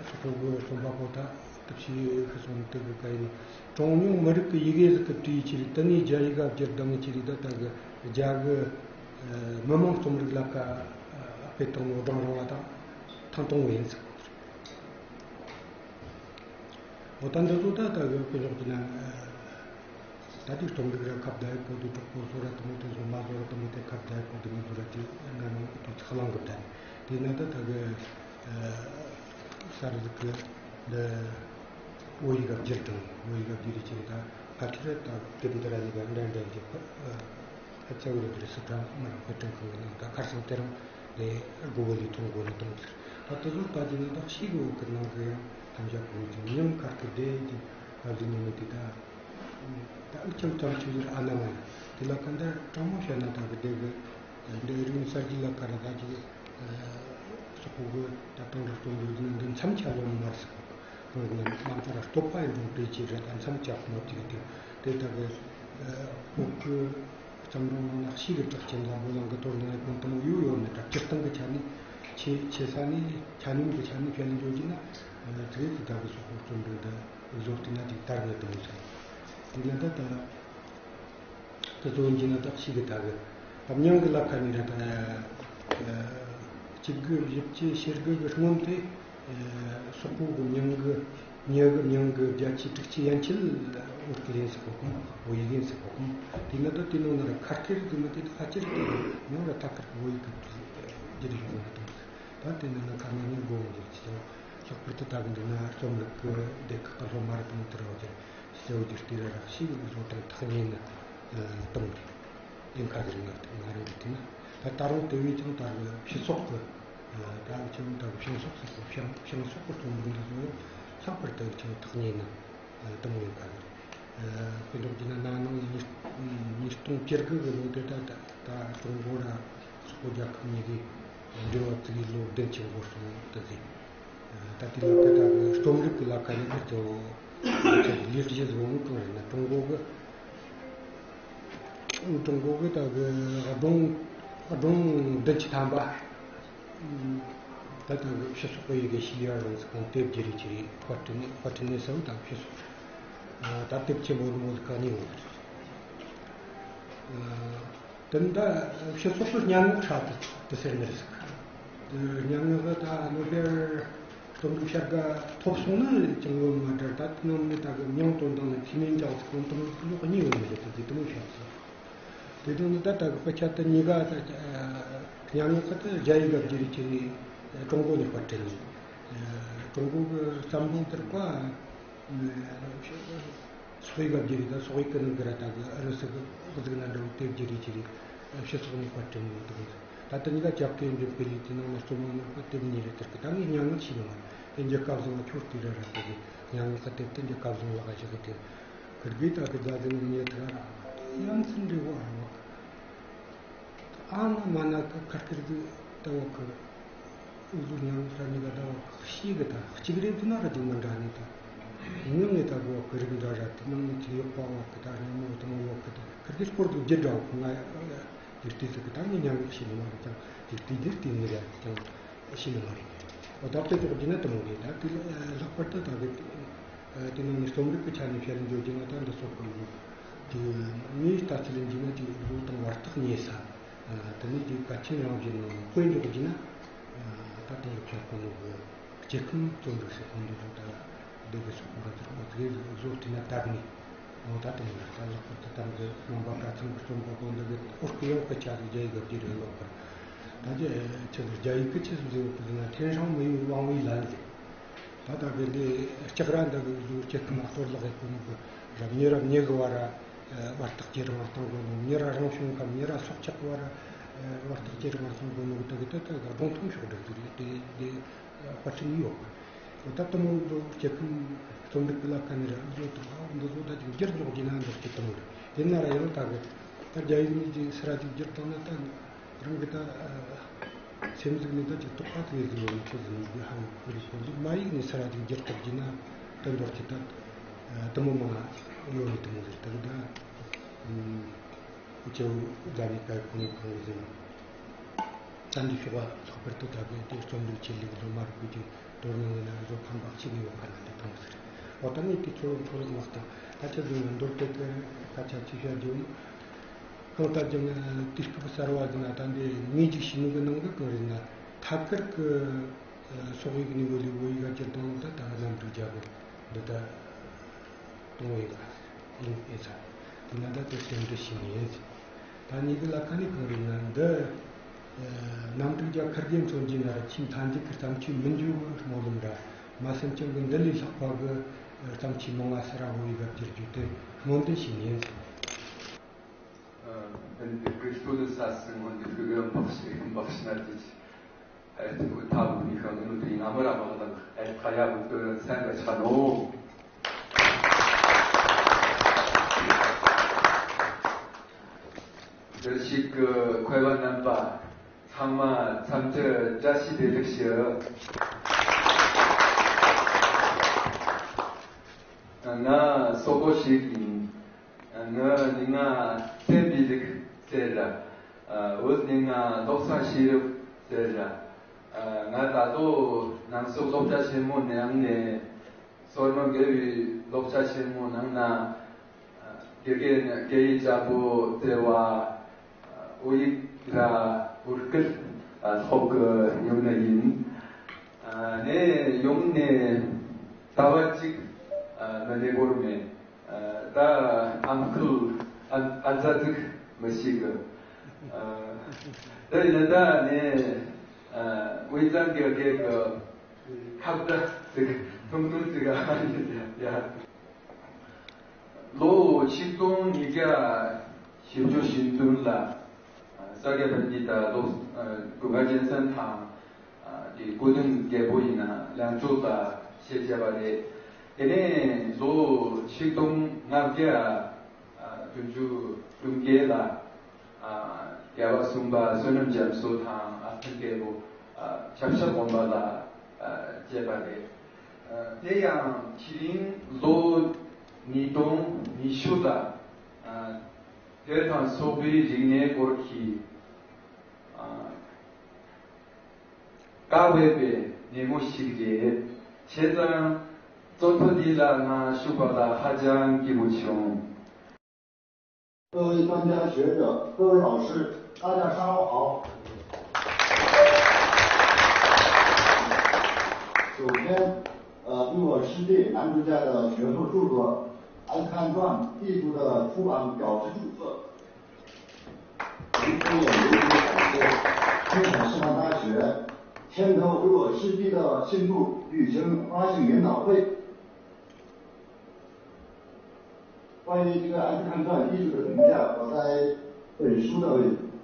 སོག་པོ་གི་རྩོམ་པ་པོ་ད་དེ་ཕྱི་ཤི་སོང་ནི་དེ་གི་ག་ཡིན། གྲངས་ཉུང་མི་རིགས་ཀྱི་ཡི་གེ་ཟིག་གི་བྲིས་ཆེ་རེད། དེ་ནས་རྒྱ་ཡིག་ག་བསྒྱུར་བཏང་ཆེ་རེད། ད་ད་གི་རྒྱ་གི་མི་དམངས་རྩོམ་རིག་ལ་ཁ་སྤེལ་བཏང་ནོ་སྒྲུང་རིང་བ་དང་ཐེངས་དང་པོ་ཡིན་ཟིག་འོ་ད་འདི་ཚོ་ད་ད་གི་དཔེ་ཀློག་གི་ན། ད་དེ་རྩོམ་རིག་ར་ཁ་བརྡ་ཡི་གོ་དུས་གྲོགས་པོ་ཚོ་ར་དེ་མོ་དེ་ཚོ་མ་བཟོ་ར་དེ་མོ་དེ་ཁ་བརྡ་ཡི་གོ་དུས་ང་ཚོ་ར་དེ་ན་ནང་དུ་ཚགས་ལང་གི་བརྡ་ནི་དེ་ན་ད་ད་གི་གསར་ཟིག་གི་འདི་བོད་ཡིག་ག་བསྒྱུར་དང་། བོད་ཡིག་ག་བསྒྱུར་རེ་ཆེ་ད་ཕལ་ཆེར་ད་དེབ་འདི་ར་ནི་ག་འདྲ་འདྲ་འདི་ཨ་ཚ་བོ་རེ་དེ་རེ་སི་ཁྲོན་མི་རང་དཔེ་སྐྲུན་ཁང་གི་ནང་ད་ཁར་སང་དེ་རང་དེ་གོ་བོ་ལི་ཐོང་གོ་ལི་ཐོང་ཟེར། ད་དེ་ཚོ་ད་དེ་ནི་ད་ཤི་གི་འོག་གི་ནང་གི་ཡང་ཐམས་ཅད་གོ་ཅིང་ཉམས་ཁར་གི་བསྡད་ཀྱི་ཨ་ཟི་ནི་མི་དེ་ད། ད་ཨུ་ཆང་ཙམ་ཆུ་ཟེར་ཨ་ན་མ་ཡིན། དེ་ལ་ཁ་འདྲ་དྲང་མོ་བཤད་ན་ད་གི་དེ་གི་འདི་རིག་གསར་བརྗེ་ལ་ཁ་ར་ད་ཅིག་སོག་པོ་གི་ད་དང་འདྲ་སྟོན་དགོས་ཀྱི་ན་འདི་མཚམས་ཆ་ལོན་མར་ཟེར་གོ། རང་གི་ན་མ་ཚ་ར་སྟོད་པ་ཡི་རང་པེ་ཅི་ར་ད་མཚམས་ཆ་མོ་ཅིག་དེ་དེ་ད་གི་བོད་གི་བརྩམས་སྒྲུང་ནང་ན་ཤི་གི་གྲགས་ཅན་ལ་བོད་ལང་གི་དོར་ན་ཡི་གོང་དུ་མོ་ཡུ་ཡོད་ནི་ད་སྤྱིར་བཏང་གི་ཆ་ནས་ཆེ་ཆེ་ས་ནས་ཆ་སྙོམས་གི་ཆ་ནས་བཤད་ལ་འཇོག་གི་ན་དེ་རེད། དེ་ད་གི་སོག་པོ་རྩོམ་འདི་ད་བཟོ་བཏང་ན་དེ་དར་ནས་དུ་མོ་ཟེར། དེ་ན་ད་ད། དེ་ཚོ་ཡིན་གྱི་ན་ད་ཤི་གི་ད་གི་ད་མྱང་གི་ལ་ཁ་ནི་ར་ད་གཅིག་དགུ་བཞི་བཅུ་ཞེ་དགུ་གི་སྔོན་དེ་སོག་པོ་གི་མྱང་གི་ཉེ་གི་མྱང་གི་བརྒྱ་ཆའི་དྲུག་ཅུ་ཡན་ཆད་བོད་སྐད་ཡིན་ཟེར་གོ་གོ། བོད་ཡིག་ཡིན་ཟེར་གོ་གོ། དེ་ན་ད་དེ་ནང་ན་ར་ཁ་སྐད་དེ་མི་དེ་ད་ཕལ་ཆེར་དེ་མྱང་ར་ཐ་ཁར་གི་བོད་ཡིག་གི་བསྒྱུར་ཡོང་གི་དང་ཟེར། ད་དེ་ནང་ན་ཁ་ན་ནི་མགོ་འགྱུར་གྱི་ཅང་ལྷག་པར་དུ་ད་གི་འདི་ན་རྩོམ་རིག་གི་སྡེ་ཁག་གི་སློབ་མ་ར་དང་དེ་ར་བ་ཅན། གསལ་བོ་དེ་ལྟ་ར་ར་ཤེས་གི་བཟོ་སྟངས་ཐག་ཉེ་ནི་སྟོང་གི་ཡིན་ཁ་གི་རིང་ང་ང་རང་གི་དེ་ན་ད་ད་རུང་དེ་བས་ཀྱང་ད་གི་ཕྱི་སོག་གི་ད་ཀྱང་ད་གི་ཕྱི་སོག་ཟེར་གོ། ཕྱི་ཕྱི་སོག་གི་རྩོམ་རིག་འདི་ཚོ་ཡང་ལྷག་པར་དུ་ཀྱང་ཐག་ཉེ་ནི་སྟོང་ཡིན་ཁ་གི་རེད། དཔེ་འཇོག་གི་ན་ན་ནིང་ཉིས་ཉིས་སྟོང་བཅུ་དགུ་གི་ལོ་དེ་ད་ད་ཀྲུང་གོ་ར་སོག་པོ་རྒྱལ་ཁབ་གཉིས་ཀའི་འབྲེལ་བ་བཙུགས་ཡི་ལོ་བདུན་ཅུ་འགོར་སོང་དུ་ཟིན། ད་ལྟའི་ལ་ཁ་ད་གི་རྩོམ་རིག་གི་ལ་ཁ་ནས་ཁྱེད་ཚོ་ལས་གཞི་བཟོ་ནི་གང་རེད་ན། ཀྲུང་གོ་གི་ཀྲུང་གོ་གི་ད་གི་སྒྲུང་སྒྲུང་བདུན་ཅུ་ཐམ་པ་ད་ད་གི་ཕྱི་སོག་གི་ཡི་གེ་ཤི་ཡར་རང་ཚིག་གང་དེབ་བརྒྱུད་རེ་ཅི་རེ་དཔར་སྐྲུན་ནས་དཔར་སྐྲུན་ནས་ཟེར་བ་ད་ཕྱི་སོག་ད་དེབ་ཆེན་པོ་ནི་མོ་གི་ག་ནས་ཡོང་གི་རེད། དེ་འདྲ་ཕྱི་སོག་པོའི་སྙན་ངག་ཧྲ་དེ་དེ་ཟེར་ནི་རེད་ཟེར། དེ་སྙན་ངག་གི་ད་ནོ་བེལ་རྩོམ་རིག་བྱ་དགའ་ཐོབ་སོང་ནི་ཅང་ཡོད་མ་རེད། ད་དེ་ནང་ནས་ད་གི་མྱང་དོན་དང་ནི་ཚེ་སྨད་འཇག་ཚིག་དང་དེ་ལོག་གཉིས་ཡོད་ནི་རེད། དེ་དེ་མོ་བཤད་ཚེ་དེ་དོན་ནི་ད་ད་གི་དཔེ་ཆ་དེ་གཉིས་ཀ་ད་སྙན་ངག་གི་ད་རྒྱ་ཡིག་ག་བསྒྱུར་རེ་བྱས་ནས་ཀྲུང་གོ་ནས་དཔར་སྐྲུན་ནས་ཀྲུང་གོ་གི་བརྩམས་སྒྲུང་དེར་ཀ་སོག་ཡིག་ག་བསྒྱུར་རེ་ད་སོག་ཡིག་གི་ནང་གི་ར་ད་གི་ཨུ་རུ་སུ་གི་གཟུགས་ན་འདྲ་བོ་དེ་བསྒྱུར་རེ་བྱས་རེ་ཕྱི་སོག་ནས་དཔར་སྐྲུན་ཡོད་དུ། ད་ལྟ་ཉི་ག་རྒྱབ་སྐྱོར་འདི་སྤེལ་ཡིག་དེ་ནང་ན་རྩོམ་པ་ནང་གི་དེབ་གཉིས་རེ་དེར་གི་ད་ངས་སྙན་ངག་ཤེས་ནི་མ་རེད། དེ་འདི་སྐབས་བཟང་ཁྱོད་དེ་རེ་ར་དེ་གི་སྙན་ངག་གི་དེབ་དེ་འདི་སྐབས་བཟང་ལག་ཞིག་གི་དེ་ཁིར་གི་ད་གི་རྫ་དེ་ནང་ཉེ་དུ་ར་ཡང་ཚན་འདྲི་བོ་ཨ་བ། ཨ་ན་མ་ན་གི་ཁར་ཁིར་གི་ལྟ་བ་གི་ཨུ་ཟུ་ཉང་ས་ཉི་ག་ལྟ་བ་གི་ཤེས་གི་ད་གཅིག་རེད་དུ་ན་ར་དུ་མི་འདྲ་ནི་ད་ཉུང་ངི་ད་གོ་གི་རིགས་འདྲ་ར་དུ་ནང་ནི་ཅི་ཡོད་པ་བ་གི་ད་ར་ཉི་མོ་དུ་མོ་བ་གི་ད་ཁིར་གི་སྐོར་གི་རྒྱུ་འདྲ་བ་གི་ང་ཡི་ལྟས་ཟིག་གི་ད་ངི་ཉང་གི་ཤེས་ནི་མ་རེད། ཀྱང་ལྟས་དེ་ལྟས་ངི་ར་ཀྱང་ཤེས་ནི་མ་རེད། འོ་ད་དེ་ཚོ་རྒྱུ་ན་དུ་མོ་རེད། ད་དེ་ལྷག་པར་དུ་ད་གི་དེ་ནང་ནས་རྩོམ་རིག་གི་ཆ་ནས་བཤད་འཇོག་རྒྱུ་ན་ད་འདི་སོགས་གི་དེ་ངའི་ལྟ་ཚུལ་ཡིན་རྒྱུ་ན་དེ་བཟོ་དང་བར་ཐག་ཉེ་ས། དེ་ནས་དེ་གལ་ཆེན་རང་བཞིན་ནང་དཔེ་འཇོག་རྒྱུ་ན་ད་དེང་གི་ཁྱབ་ཁོངས་ནང་གི་སྐྱེ་ཁམས་རྩོམ་རིག་ཟེར་ཁོང་འདི་ཚོ་ད་སྡེ་བའི་སོགས་པ་ཚོར་མོ་དེ་བཟོ་བྲིས་ན་དག་ནས་འོ་ད་དེང་ན་ད་ལྷག་པར་དུ་ད་གི་སྨན་པ་གྲྭ་ཚང་གི་རྩོམ་པ་པོ་འདི་གི་ཨོ་སྐུ་ཡང་སྐུ་ཆ་རེ་རྒྱ་ཡིག་གི་རྒྱུ་རེ་ལོག་པར་ད་ཅི་ཆི་ཟེར་རྒྱ་ཡིག་གི་ཆི་ཟེར་ཟེར་བ་ཟེར་ན་天上没有王维ལན་ཟེར། ད་ལྟ་གི་འདི་ལྕགས་ར་འདི་གི་གཟུགས་སྐྱེ་ཁམས་གཏོར་བརླག་གི་ཁོ་ནི་གི་རབ་མྱི་རབ་མྱི་གི་བར་བར་ཐག་ཇེ་རིང་བ་གཏོང་དགོས་ནོ། མྱི་ར་རང་བྱུང་ཁམས་མྱི་ར་སྲོག་ཆགས་བར་བར་ཐག་ཇེ་རིང་བ་གཏོང་དགོས་ནོ་གི་ད་གི་ད་ད་གི་སྒྲུང་ཐུང་ཤོག་སྒྲིག་ཟིག་རེད། དེ་དེ་དཔར་སྐྲུན་ཡོད། ད་དེ་མོ་འགྲོ་སྐྱེ་ཁམས་རྩོམ་རིག་གི་ལ་ཁ་ནས་ར་འགྲོ་ཐུབ་ཨ་འདི་ཚོ་ད་ཅིག་བསྒྱུར་འཇོག་རྒྱུ་ན་འདི་སྐྱེ་དེ་མོ་རེད། དེ་ན་ར་ཡང་ད་གི་ད་རྒྱ་ཡིག་ནས་ཅིག་སི་ར་ཅིག་བསྒྱུར་བཏང་ན་ད་རང་གི་ད་སེམས་ཟིག་ནས་ད་ཅིག་དོགས་པ་དེ་ཟིག་ཡོད་ནི་ཁྱེད་ཟིག་ནས་ཧ་གོ་རེད། ཁོ་ལུགས་མ་ཡིག་ནས་སི་ར་ཅིག་བསྒྱུར་ཐུབ་རྒྱུ་ན་ད་འདོར་གྱི་ད་དེ་མོ་མང་ཡོད་ནི་དེ་མོ་རེད། ད་གི་ད་ཁྱེད་ཟླ་ནས་ཀ་ཁོང་ཁོང་ཟིག་ད་འདི་ཤོག་པ་ལྷག་པར་དུ་ད་གི་དེ་རྩོམ་རིག་ཆེད་ལས་ཀྱི་སློབ་མ་རུ་བཀོད་ཀྱི་དོ་སྣང་ཡིན་ན་བཟོ་ཕན་པ་ཆེ་གི་ཡོད་པ་ན་འདི་མཐོང་ཟེར། འོ་ད་ནི་དེ་ཚོ་ཚོ་ལ་མ་ལྟ་ད་ཆ་ཟིན་ན་མདོར་བསྡུས་ཀྱི་སྐད་ཆ་ཆེ་ཤོས་བརྗོད་ནི། གང་ལྟར་ཀྱང་དུས་སྐབས་གསར་བ་ཟིན་ན་ད་འདི་ངས་ཅིག་ཤེས་ནོ་གི་ནང་གི་གང་རེད་ན་ཐད་ཀར་གི་སོག་ཡིག་ནས་བོད་ཡིག་བོད་ཡིག་ག་བསྒྱུར་བཏང་ད་ད་གནམ་གྲུ་རྒྱལ་པོ་འདི་ད། གཏོང་བའི་ལ་ཡིན་ཨེ་ཚ། དེ་ན་ད་དེ་སེམས་འདྲི་ཞིག་ཡིན། ད་ཉིད་ཀྱི་ལ་ཁ་ནས་གང་རེད་ན་འདི་གནམ་གྲུ་རྒྱ་ཁར་རྒྱན་མཚོན་གྱི་ན་ར་ཆེས་མཐའ་མཇུག་གི་བརྩམས་ཆོས་མི་འཇུག་གི་སྨོན་ལམ་ར་མ་སེམས་ཅན་གྱི་འདི་ལས་ལྷག་པ་གི་བརྩམས་ཆོས་མང་ང་སེ་ར་བོ་ཡི་ག་བསྒྱུར་རྒྱུ་དེ་སྨོན་འདུན་ཞིག་ཡིན། ཨ། འདི་ཀྲིས་པུ་ནི་ས་སི་སྔོན་འདི་ཕུ་གི་འབག་ཤི་འབག་ཤི་ན་དེ། ཨེ་ཐུ་ཐ་བུ་ནི་ཁང་ནུ་དུ་ང་མ་ར་མ་དང་ཨེ་ཐ་ཡ་བུ་ཏོ་སན་ག་ཆ་ནོ། འདིར་ཞིག་གི་མཁས་པ་རྣམ་པ་ཚང་མ་འཚམས་འདྲི་བཀྲ་ཤིས་བདེ་ལེགས་ཞུ། ང་སོག་པོ་ཞིག་ཡིན། ངའི་མིང་ང་བསྟན་པའི་རིགས་ཟེར། བོད་མིང་ང་བློ་བཟང་ཤེས་རབ་ཟེར། ང་ད་ལྟ་ནང་སོག་སློབ་གྲྭ་ཆེན་མོ་ནང་ནས་སོར་མོ་དགེ་བའི་སློབ་གྲྭ་ཆེན་མོ་ནང་ན་དགེ་རྒན་སྐད་ཡིག་བྱ་བོ་བརྩེ་བ། བོད་ཡིག་ར་བོད་སྐད་སློབ་གི་ཡོང་ནི་ཡིན། ནས་ཡོང་ནས་ཟླ་བ་གཅིག་མ་གནས་བོར་མེད། ད་ཨམ་སྐུལ་ཨ་ཨ་ཙ་ཙིག་མི་ཤེས་གི། ད་ཡིན་ད་ནས་དབུས་གཙང་གི་སྐད་གི་ཁ་བརྡ་ཙིག་ཐུང་ཐུང་ཙིག་ཨ་ཡ། ལོ་ཆིག་སྟོང་ཉིས་བརྒྱ་བཞི་བཅུ་ཞེ་བདུན་ལ་ས་སྐྱ་པཎྜི་ཏ་ལོ་ཀུན་དགའ་རྒྱལ་མཚན་དང་དེ་སྐུ་ཕྲེང་རྒྱལ་པོ་ཡིན་ན་ལང་ཕྱོགས་ལ་བཤད་བྱས་པ་རེད། དེ་ནས་ལོ་ཆིག་སྟོང་ལྔ་བརྒྱ་བདུན་ཅུ་དོན་བརྒྱད་ལ་རྒྱལ་བ་གསུམ་པ་བསོད་ནམས་རྒྱ་མཚོ་དང་ཨ་ཐུར་རྒྱལ་པོ་ཞབས་ཞབས་དགོན་པ་ལ་བཅས་པ་རེད། དེ་ཡང་དེ་རིང་ལོ་ཉིས་སྟོང་ཉི་ཤུ་ལ་བོད་དང་སོག་པོའི་རིག་གནས་སྐོར་གྱི་བཀའ་སློབ་པའི་ཉིན་མོ་ཞིག་རེད། བྱས་ཙང་གཙོ་ཕྲུག་འདི་ལ་ང་ཞུགས་པ་ལ་ཧ་ཅང་སྐྱིད་པོ་བྱུང་། 各位专家学者、各位老师，大家上午好。首先，呃，对我师弟南朱家的学术著作《阿斯汗传》译著的出版表示祝贺。同时也由衷感谢青海师范大学牵头为我师弟的信徒举行发行研讨会。关于这个《阿斯汗传》译著的评价，我在本书的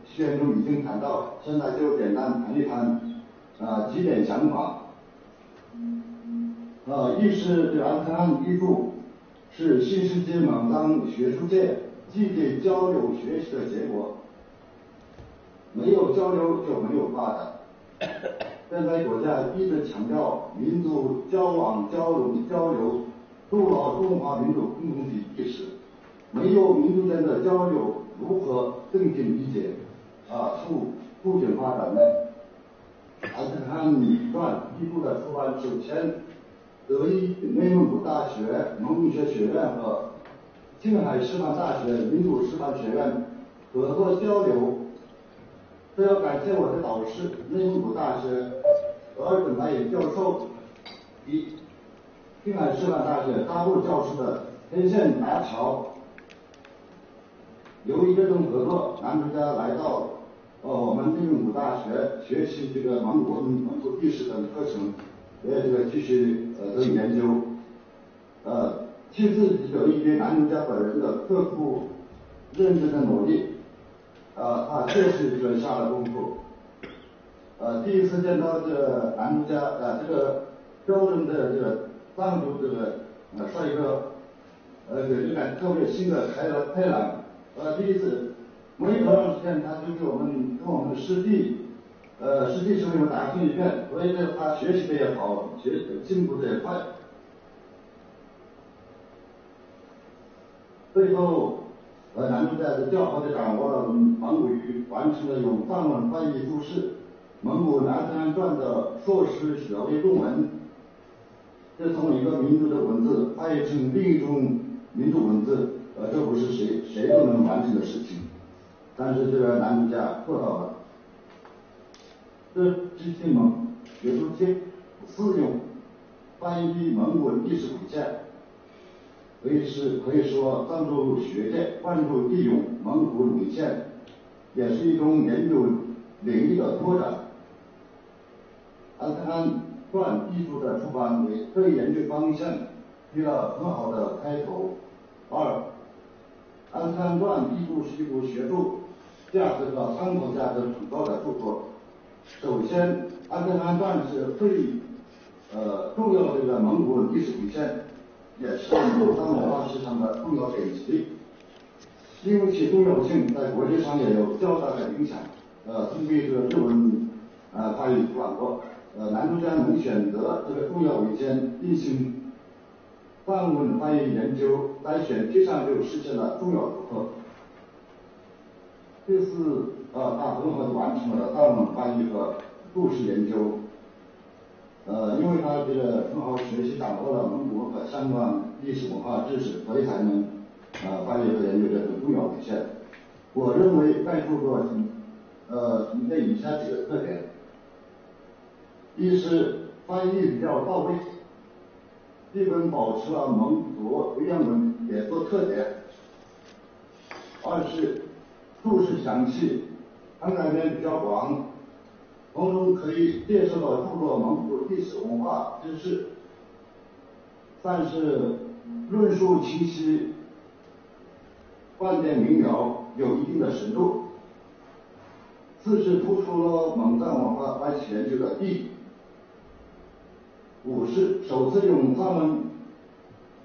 序言中已经谈到，现在就简单谈一谈，啊，几点想法。啊，一是这个阿斯汗译著 是新世纪蒙藏学术界积极交流学习的结果。没有交流就没有发展。现在国家一直强调民族交往、交融、交流，筑牢中华民族共同体意识。没有民族间的交流，如何增进理解？啊，促促进发展呢？ 阿斯汗传一部的出版，首先，德意内蒙古大学蒙古学学院和青海师范大学民族师范学院合作交流。这要感谢我的导师，内蒙古大学额尔本来也教授，以及青海师范大学扎布教授的牵线搭桥。 由于这种合作，南朱家来到，呃，我们内蒙古大学学习这个蒙古文、蒙古历史等课程，也这个继续，呃，做研究。呃，其次，由于南朱家本人的刻苦认真的努力，呃，他确实是下了功夫。 呃，第一次见到这南朱家，呃，这个标准的这个藏族这个呃帅哥，呃，给人感特别新的开朗开朗。呃，第一次，没有多长时间，他就给我们跟我们的师弟，呃，师弟师妹们打听一遍，所以呢，他学习的也好，学进步的也快。最后，呃，南渡在教授的掌握了蒙古语，完成了用藏文翻译注释《蒙古阿斯汗传》的硕士学位论文。这从一个民族的文字翻译成另一种民族文字，呃，这不是谁谁都能完成的事情。但是这个南渡家做到了。这之前蒙学术界适用翻译蒙古历史文献，可以是可以说藏族学界关注地用蒙古文献，也是一种研究领域的拓展。《阿斯汗传》一书的出版为这一研究方向提了很好的开头。二，《阿斯汗传》一书是一部学术价值和参考价值很高的著作。首先，《阿斯汗传》是最呃重要的一个蒙古历史文献，也是蒙藏文化史上的重要典籍。因为其重要性在国际上也有较大的影响。呃，通过这个日文呃翻译出版过。呃，南渡家能选择这个重要文献进行藏文翻译研究，在选题上就实现了重要突破。这是呃他很好的完成了藏文翻译和注释研究。呃，因为他这个很好学习掌握了蒙古和相关历史文化知识，所以才能呃翻译和研究这种重要文献。我认为该著作仅呃存在以下几个特点：一是翻译比较到位，基本保持了蒙古文言文写作特点；二是注释详细，涵盖面比较广，从中可以介绍到众多蒙古历史文化知识。三是论述清晰，观点明了，有一定的深度。四是突出了蒙藏文化关系研究的意义。五是首次用藏文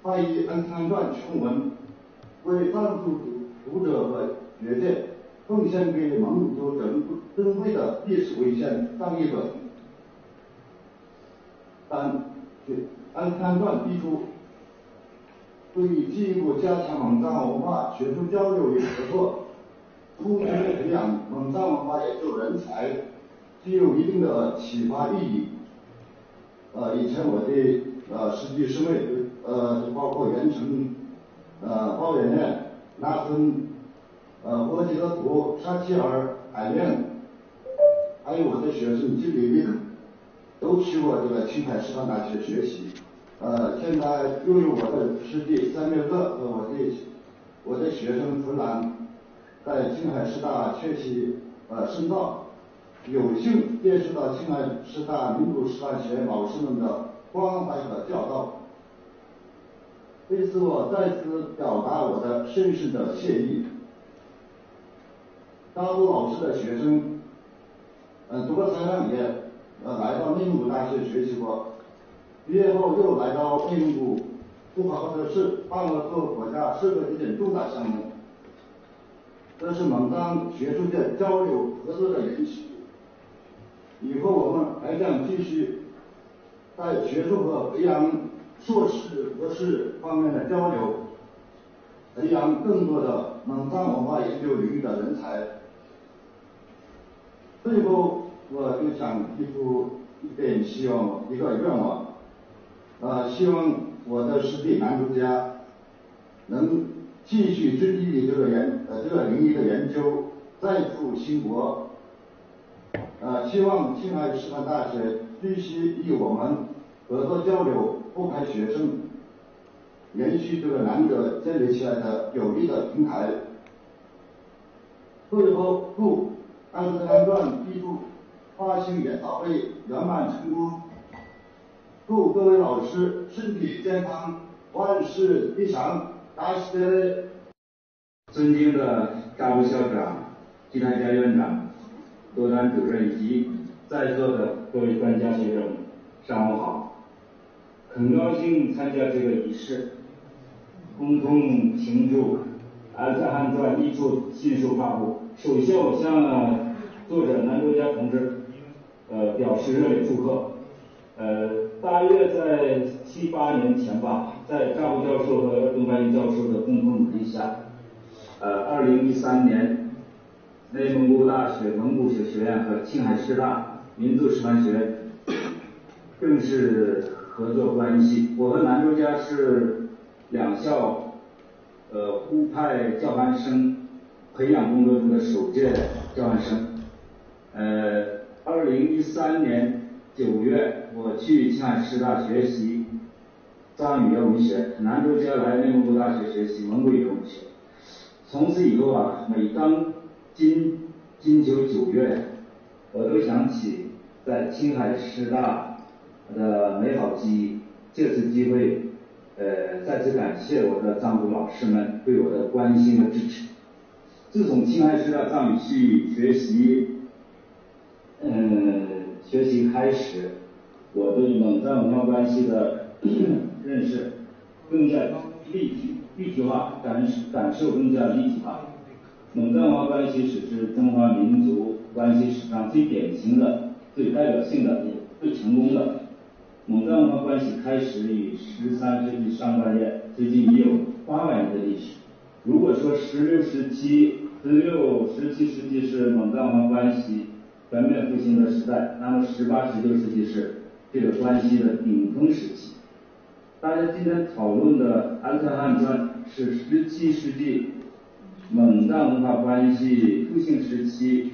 翻译《阿斯汗传》全文，为藏族读者和学界奉献给蒙古族珍贵的历史文献藏译本。三，《阿斯汗传》一书对于进一步加强蒙藏文化学术交流与合作，突出培养蒙藏文化研究人才，具有一定的启发意义。呃，以前我的呃师弟师妹，呃，包括袁成，呃，包圆圆、拉森，呃，波吉格图、沙希尔、海燕，还有我的学生金里利，都去过这个青海师范大学学习。呃，现在又有我的师弟三月乐和我的我的学生陈兰在青海师大学习呃深造，有幸接触到青海师大民族师范学院老师们的关怀和教导。对此，我再次表达我的深深的谢意。大陆老师的学生，嗯，读过三样也，呃，来到内蒙古大学学习过，毕业后又来到内蒙古呼和浩特市，办了各国家社科节点重大项目。这是蒙藏学术界交流合作的延续。以后我们还将继续在学术和培养硕士、博士方面的交流，培养更多的蒙藏文化研究领域的人才。最后，我就想提出一点希望，一个愿望，呃，希望我的师弟南渡家能继续致力于这个研，呃，这个领域的研究，再赴新国。呃，希望青海师范大学继续与我们合作交流，不排学生，延续这个难得建立起来的友谊的平台。最后，祝《阿斯汗传》一书发行研讨会圆满成功，祝各位老师身体健康，万事吉祥。感谢。尊敬的大部校长、其他家院长、多丹主任以及在座的各位专家学者们，上午好。很高兴参加这个仪式，共同庆祝《阿富汗传》一书新书发布。首先，我向作者南周家同志，呃，表示热烈祝贺。呃，大约在七八年前吧，在扎布教授和东白教授的共同努力下，呃，二零一三年，内蒙古大学蒙古学学院和青海师大民族师范学院正式合作关系。我和南周家是两校，呃，互派交换生培养工作中的首届交换生。呃，二零一三年九月，我去青海师大学习藏语言文学，南周家来内蒙古大学学习蒙古语言文学。从此以后啊，每当金金秋九月，我都想起在青海师大的美好记忆。借此机会，呃，再次感谢我的藏族老师们对我的关心和支持。自从青海师大藏语系学习，嗯，学习开始，我对蒙藏文化关系的认识更加立体、立体化，感感受更加立体化。蒙藏文化关系史是中华民族关系史上最典型的、最代表性的、也最成功的。蒙藏文化关系开始于十三世纪上半叶，至今已有八百年的历史。如果说十六世纪、十六、十七世纪是蒙藏文化关系全面复兴的时代，那么十八、十九世纪是这个关系的顶峰时期。大家今天讨论的《阿富汗传》是十七世纪蒙藏文化关系复兴时期，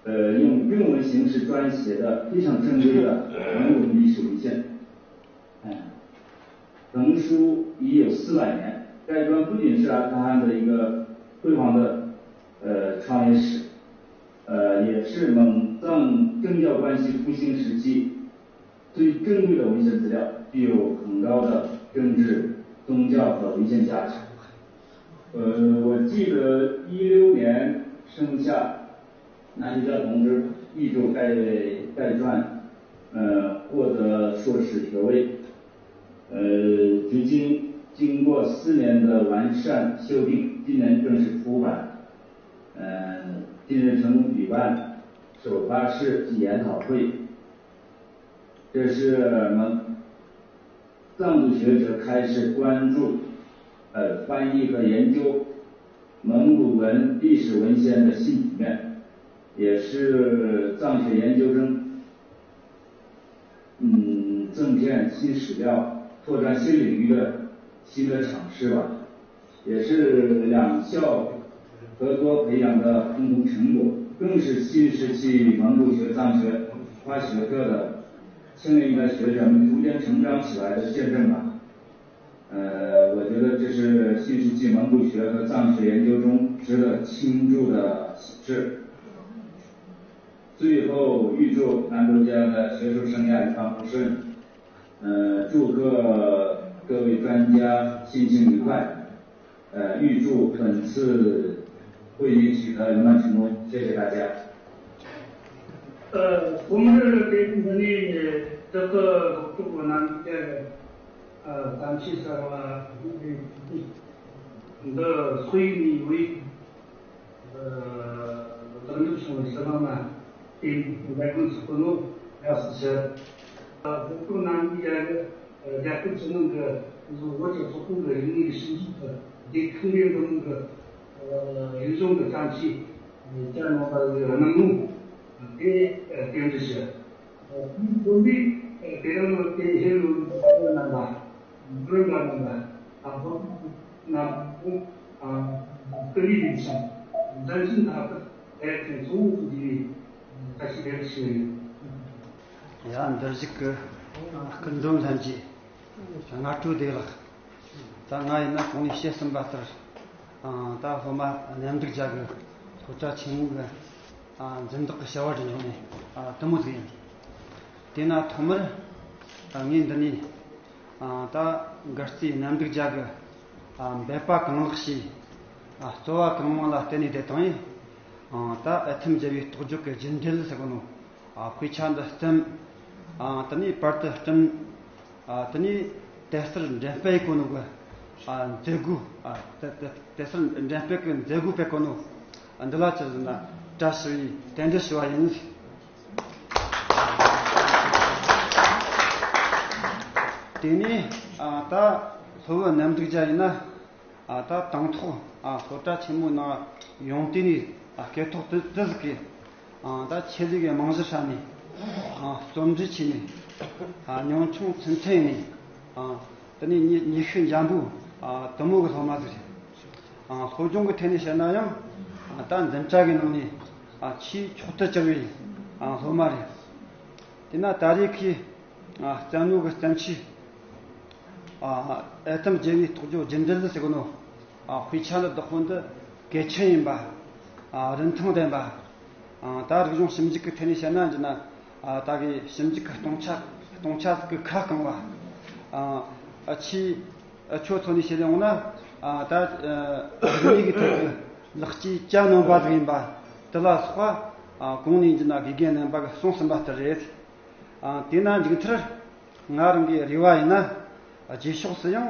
呃，用英文形式撰写的非常珍贵的蒙古历史文献。嗯，成书已有四百年，该传不仅是阿富汗的一个辉煌的，呃，创业史，呃，也是蒙藏政教关系复兴时期最珍贵的文献资料，具有很高的政治、宗教和文献价值。呃，我记得一六年盛夏，南周家同志译著该该传，呃，获得硕士学位。呃，如今经过四年的完善修订，今年正式出版。呃，近日成功举办首发式及研讨会。这是蒙藏族学者开始关注，呃，翻译和研究蒙古文历史文献的新局面，也是藏学研究中，嗯，增添新史料、拓展新领域的新的尝试吧。也是两校合作培养的共同成果，更是新时期蒙古学藏学跨学科的青年一代学者们逐渐成长起来的见证吧。呃，我觉得这是新时期蒙古学和藏学研究中值得庆祝的喜事。最后，预祝南周家的学术生涯一帆风顺。呃，祝各各位专家心情愉快。呃，预祝本次会议取得圆满成功。谢谢大家。ཨ། ཐོག་མར་དེ་འདི་ནས་བདག་གི་སློབ་གྲོགས་རྣམས་ཀྱི་ཨ་བསམ་ཚུལ་གསར་བ་འདི་སོ་ཡིན་ནས་ཡོད། ཨ། བདག་ཉིད་བྱུང་བའི་ཕྱི་ནང་ན་དེ་འདྲ་ཀུན་ཚོགས་ནོ་ཡག་སུ་ཆེ། ཨ། སློབ་གྲོགས་རྣམས་ཀྱི་ཡ་གི་རྒྱ་སྐད་ཕྱི་ནང་གི་བཟོ་བོད་ཀྱི་ཚོགས་ཁང་གི་རིག་གནས་ཀྱི་ཞིབ་འཇུག་གི་སྡེ་ཁག་འདྲ་འདྲ་མང་གི་རིག་གཞུང་གི་བརྩམས་ཆོས་བསྐྱལ་གནང་བ་གི་གནང་ངོ་དེ་རྟེན་འབྲེལ་ཞུ། དེའི་དགོན་པའི་དེ་རིང་ལོ་དེ་ཧེ་ལོ་རྣམ་པ། མགྲོན་ཁང་ནང་ལ་ཨ་ཧོ་ན་ཨ་ཀུ་ལི་རིན་ཆེན་འཛམ་གླིང་ཐང་གི་ལས་དོན་གཙོ་བོ་དུ་བསྡུས་པའི་བཀྲ་ཤིས་བདེ་ལེགས་ཞུ་ཡོད། ཡ། འདིར་བཞུགས་ཀྱི་སྐུ་མགྲོན་ལྷན་རྒྱས། སྔ་དྲོ་བདེ་ལེགས། ད་ང་ཡིན་ན་གོང་ནས་བཤད་ཟིན་པ་ལྟར། ཨ། ད་སློབ་མ་གནམ་འབྲུག་རྒྱལ་གྱི་སློབ་གྲྭ་ཆེན་མོ་གི། ཨ། འཛིན་བདག་གི་བྱ་བ་འདྲ་འཇོག་ནས། ཨ། དུ་མོ་ཟིག་ཡིན། དེས་ན་ཐོག་མར། ཨ། ངས་འདི་ནས། ཨ། ད་མགར་རྩེའི་གནམ་འབྲུག་རྒྱལ་གྱི། ཨ། འབད་པ་གང་ལེགས་ཞེས། ཨ། རྩོལ་བ་གང་མང་ལ་བརྟེན་ནས་བསྡད་དང་ཡིན། ཨ། ད་ཨེ་ཐུམ་རྒྱལ་བའི་རྟོགས་བརྗོད་ཀྱི་རྒྱུན་འགྲེལ་ཟེར་གོ་ནོ། ཨ། དཔེ་ཆ་འདི་བསྟན། ཨ། དེ་ནས་བར་དུ་བསྟན། ཨ་དེ་ནས་དད་སེར་འགྲེམས་སྤེལ་གོ་ནོ་གི་ཨ་མཛད་སྒོ། ཨ་དད་དད་དད་སེར་འགྲེམས་སྤེལ་གི་མཛད་སྒོ་སྤེལ་གོ་ནོ། ཨ་འདི་ལ་ཆི་ཟེར་ན་བཀྲ་ཤིས་པའི་རྟེན་འབྲེལ་ཞུ་བ་ཡིན། དེ་ནས་ཨ་ད་སློབ་བུ་རྣམ་འགྲིག་རྒྱལ་ཡིན་ན། ཨ་ད་དང་ཐོག་ཨ་སློབ་གྲྭ་ཆེན་མོའི་ནང་ཡོང་དུས་ནས་ཨ་སྐད་ཐོག་ཏུ་ཏི་ཟིག་གིས་ཨ་ད་ཆེད་ལས་ཀྱི་རྨང་གཞི་སྲ་ནས། ཨ་རྩོམ་འབྲི་བྱས་ནས། ཨ་ཉམ་ཆུང་ཚུན་ཚོད་ནས། ཨ་དེ་ནས་ཉི་ཉི་ཤུ་འཇམ་པོ་ཨ་དུ་མོ་གི་སློབ་མ་ཟིག་རེད། ཨ་སློབ་སྦྱོང་གི་ཐད་ནས་བཤད་ན་ཡང་ཨ་ད་འཛིན་གྲྭ་གི་ནང་ནས་ཨ་ཆེས་མཆོག་ཏུ་གྱུར་བའི་ཨ་སློབ་མ་རེད། དེས་ན་ད་རེས་ཁོས་ཨ་བསྩལ་ནོ་གི་བསྟན་བཅོས། ཨ་ཨེ་ཐུམ་རྒྱལ་བའི་རྟོགས་བརྗོད་རྒྱུན་འགྲེལ་ཟེར་གོ་ནོ། ཨ་དཔེ་ཆ་འདི་བདག་པོ་འདི་གལ་ཆེན་ཡིན་པ། ཨ་རིན་ཐང་ལྡན་པ། ཨ་ད་རིག་གཞུང་ཞིབ་འཇུག་གི་ཐད་ནས་བཤད་ན་འདི་ན། ཨ་ད་གི་ཞིབ་འཇུག་གི་སྟོང་ཆ་སྟོང་ཆ་ཟིག་གི་ཁ་བསྐང་བ། ཨ་ཨ་ཆེས་ཨ་ཁྱོད་ཐོག་ནས་བཤད་ཡོང་ན། ཨ་ད་ཨ་རིག་གནས་ཀྱི་ཐད་ཀྱི་ལེགས་སྐྱེས་གྱ་ནོམ་པ་ཟིག་ཡིན་པ། དེ་ལ་སོགས་པ་ཨ་གོང་ནས་འདི་ན་དགེ་རྒན་རྣམ་པ་གིས་གསུངས་ཟིན་པ་ལྟར་རེད། ཨ་དེས་ན་མཇུག་མཐར་ང་རང་གི་རེ་བ་ཡིན་ན། ཨ་རྗེས་ཕྱོགས་སུ་ཡང་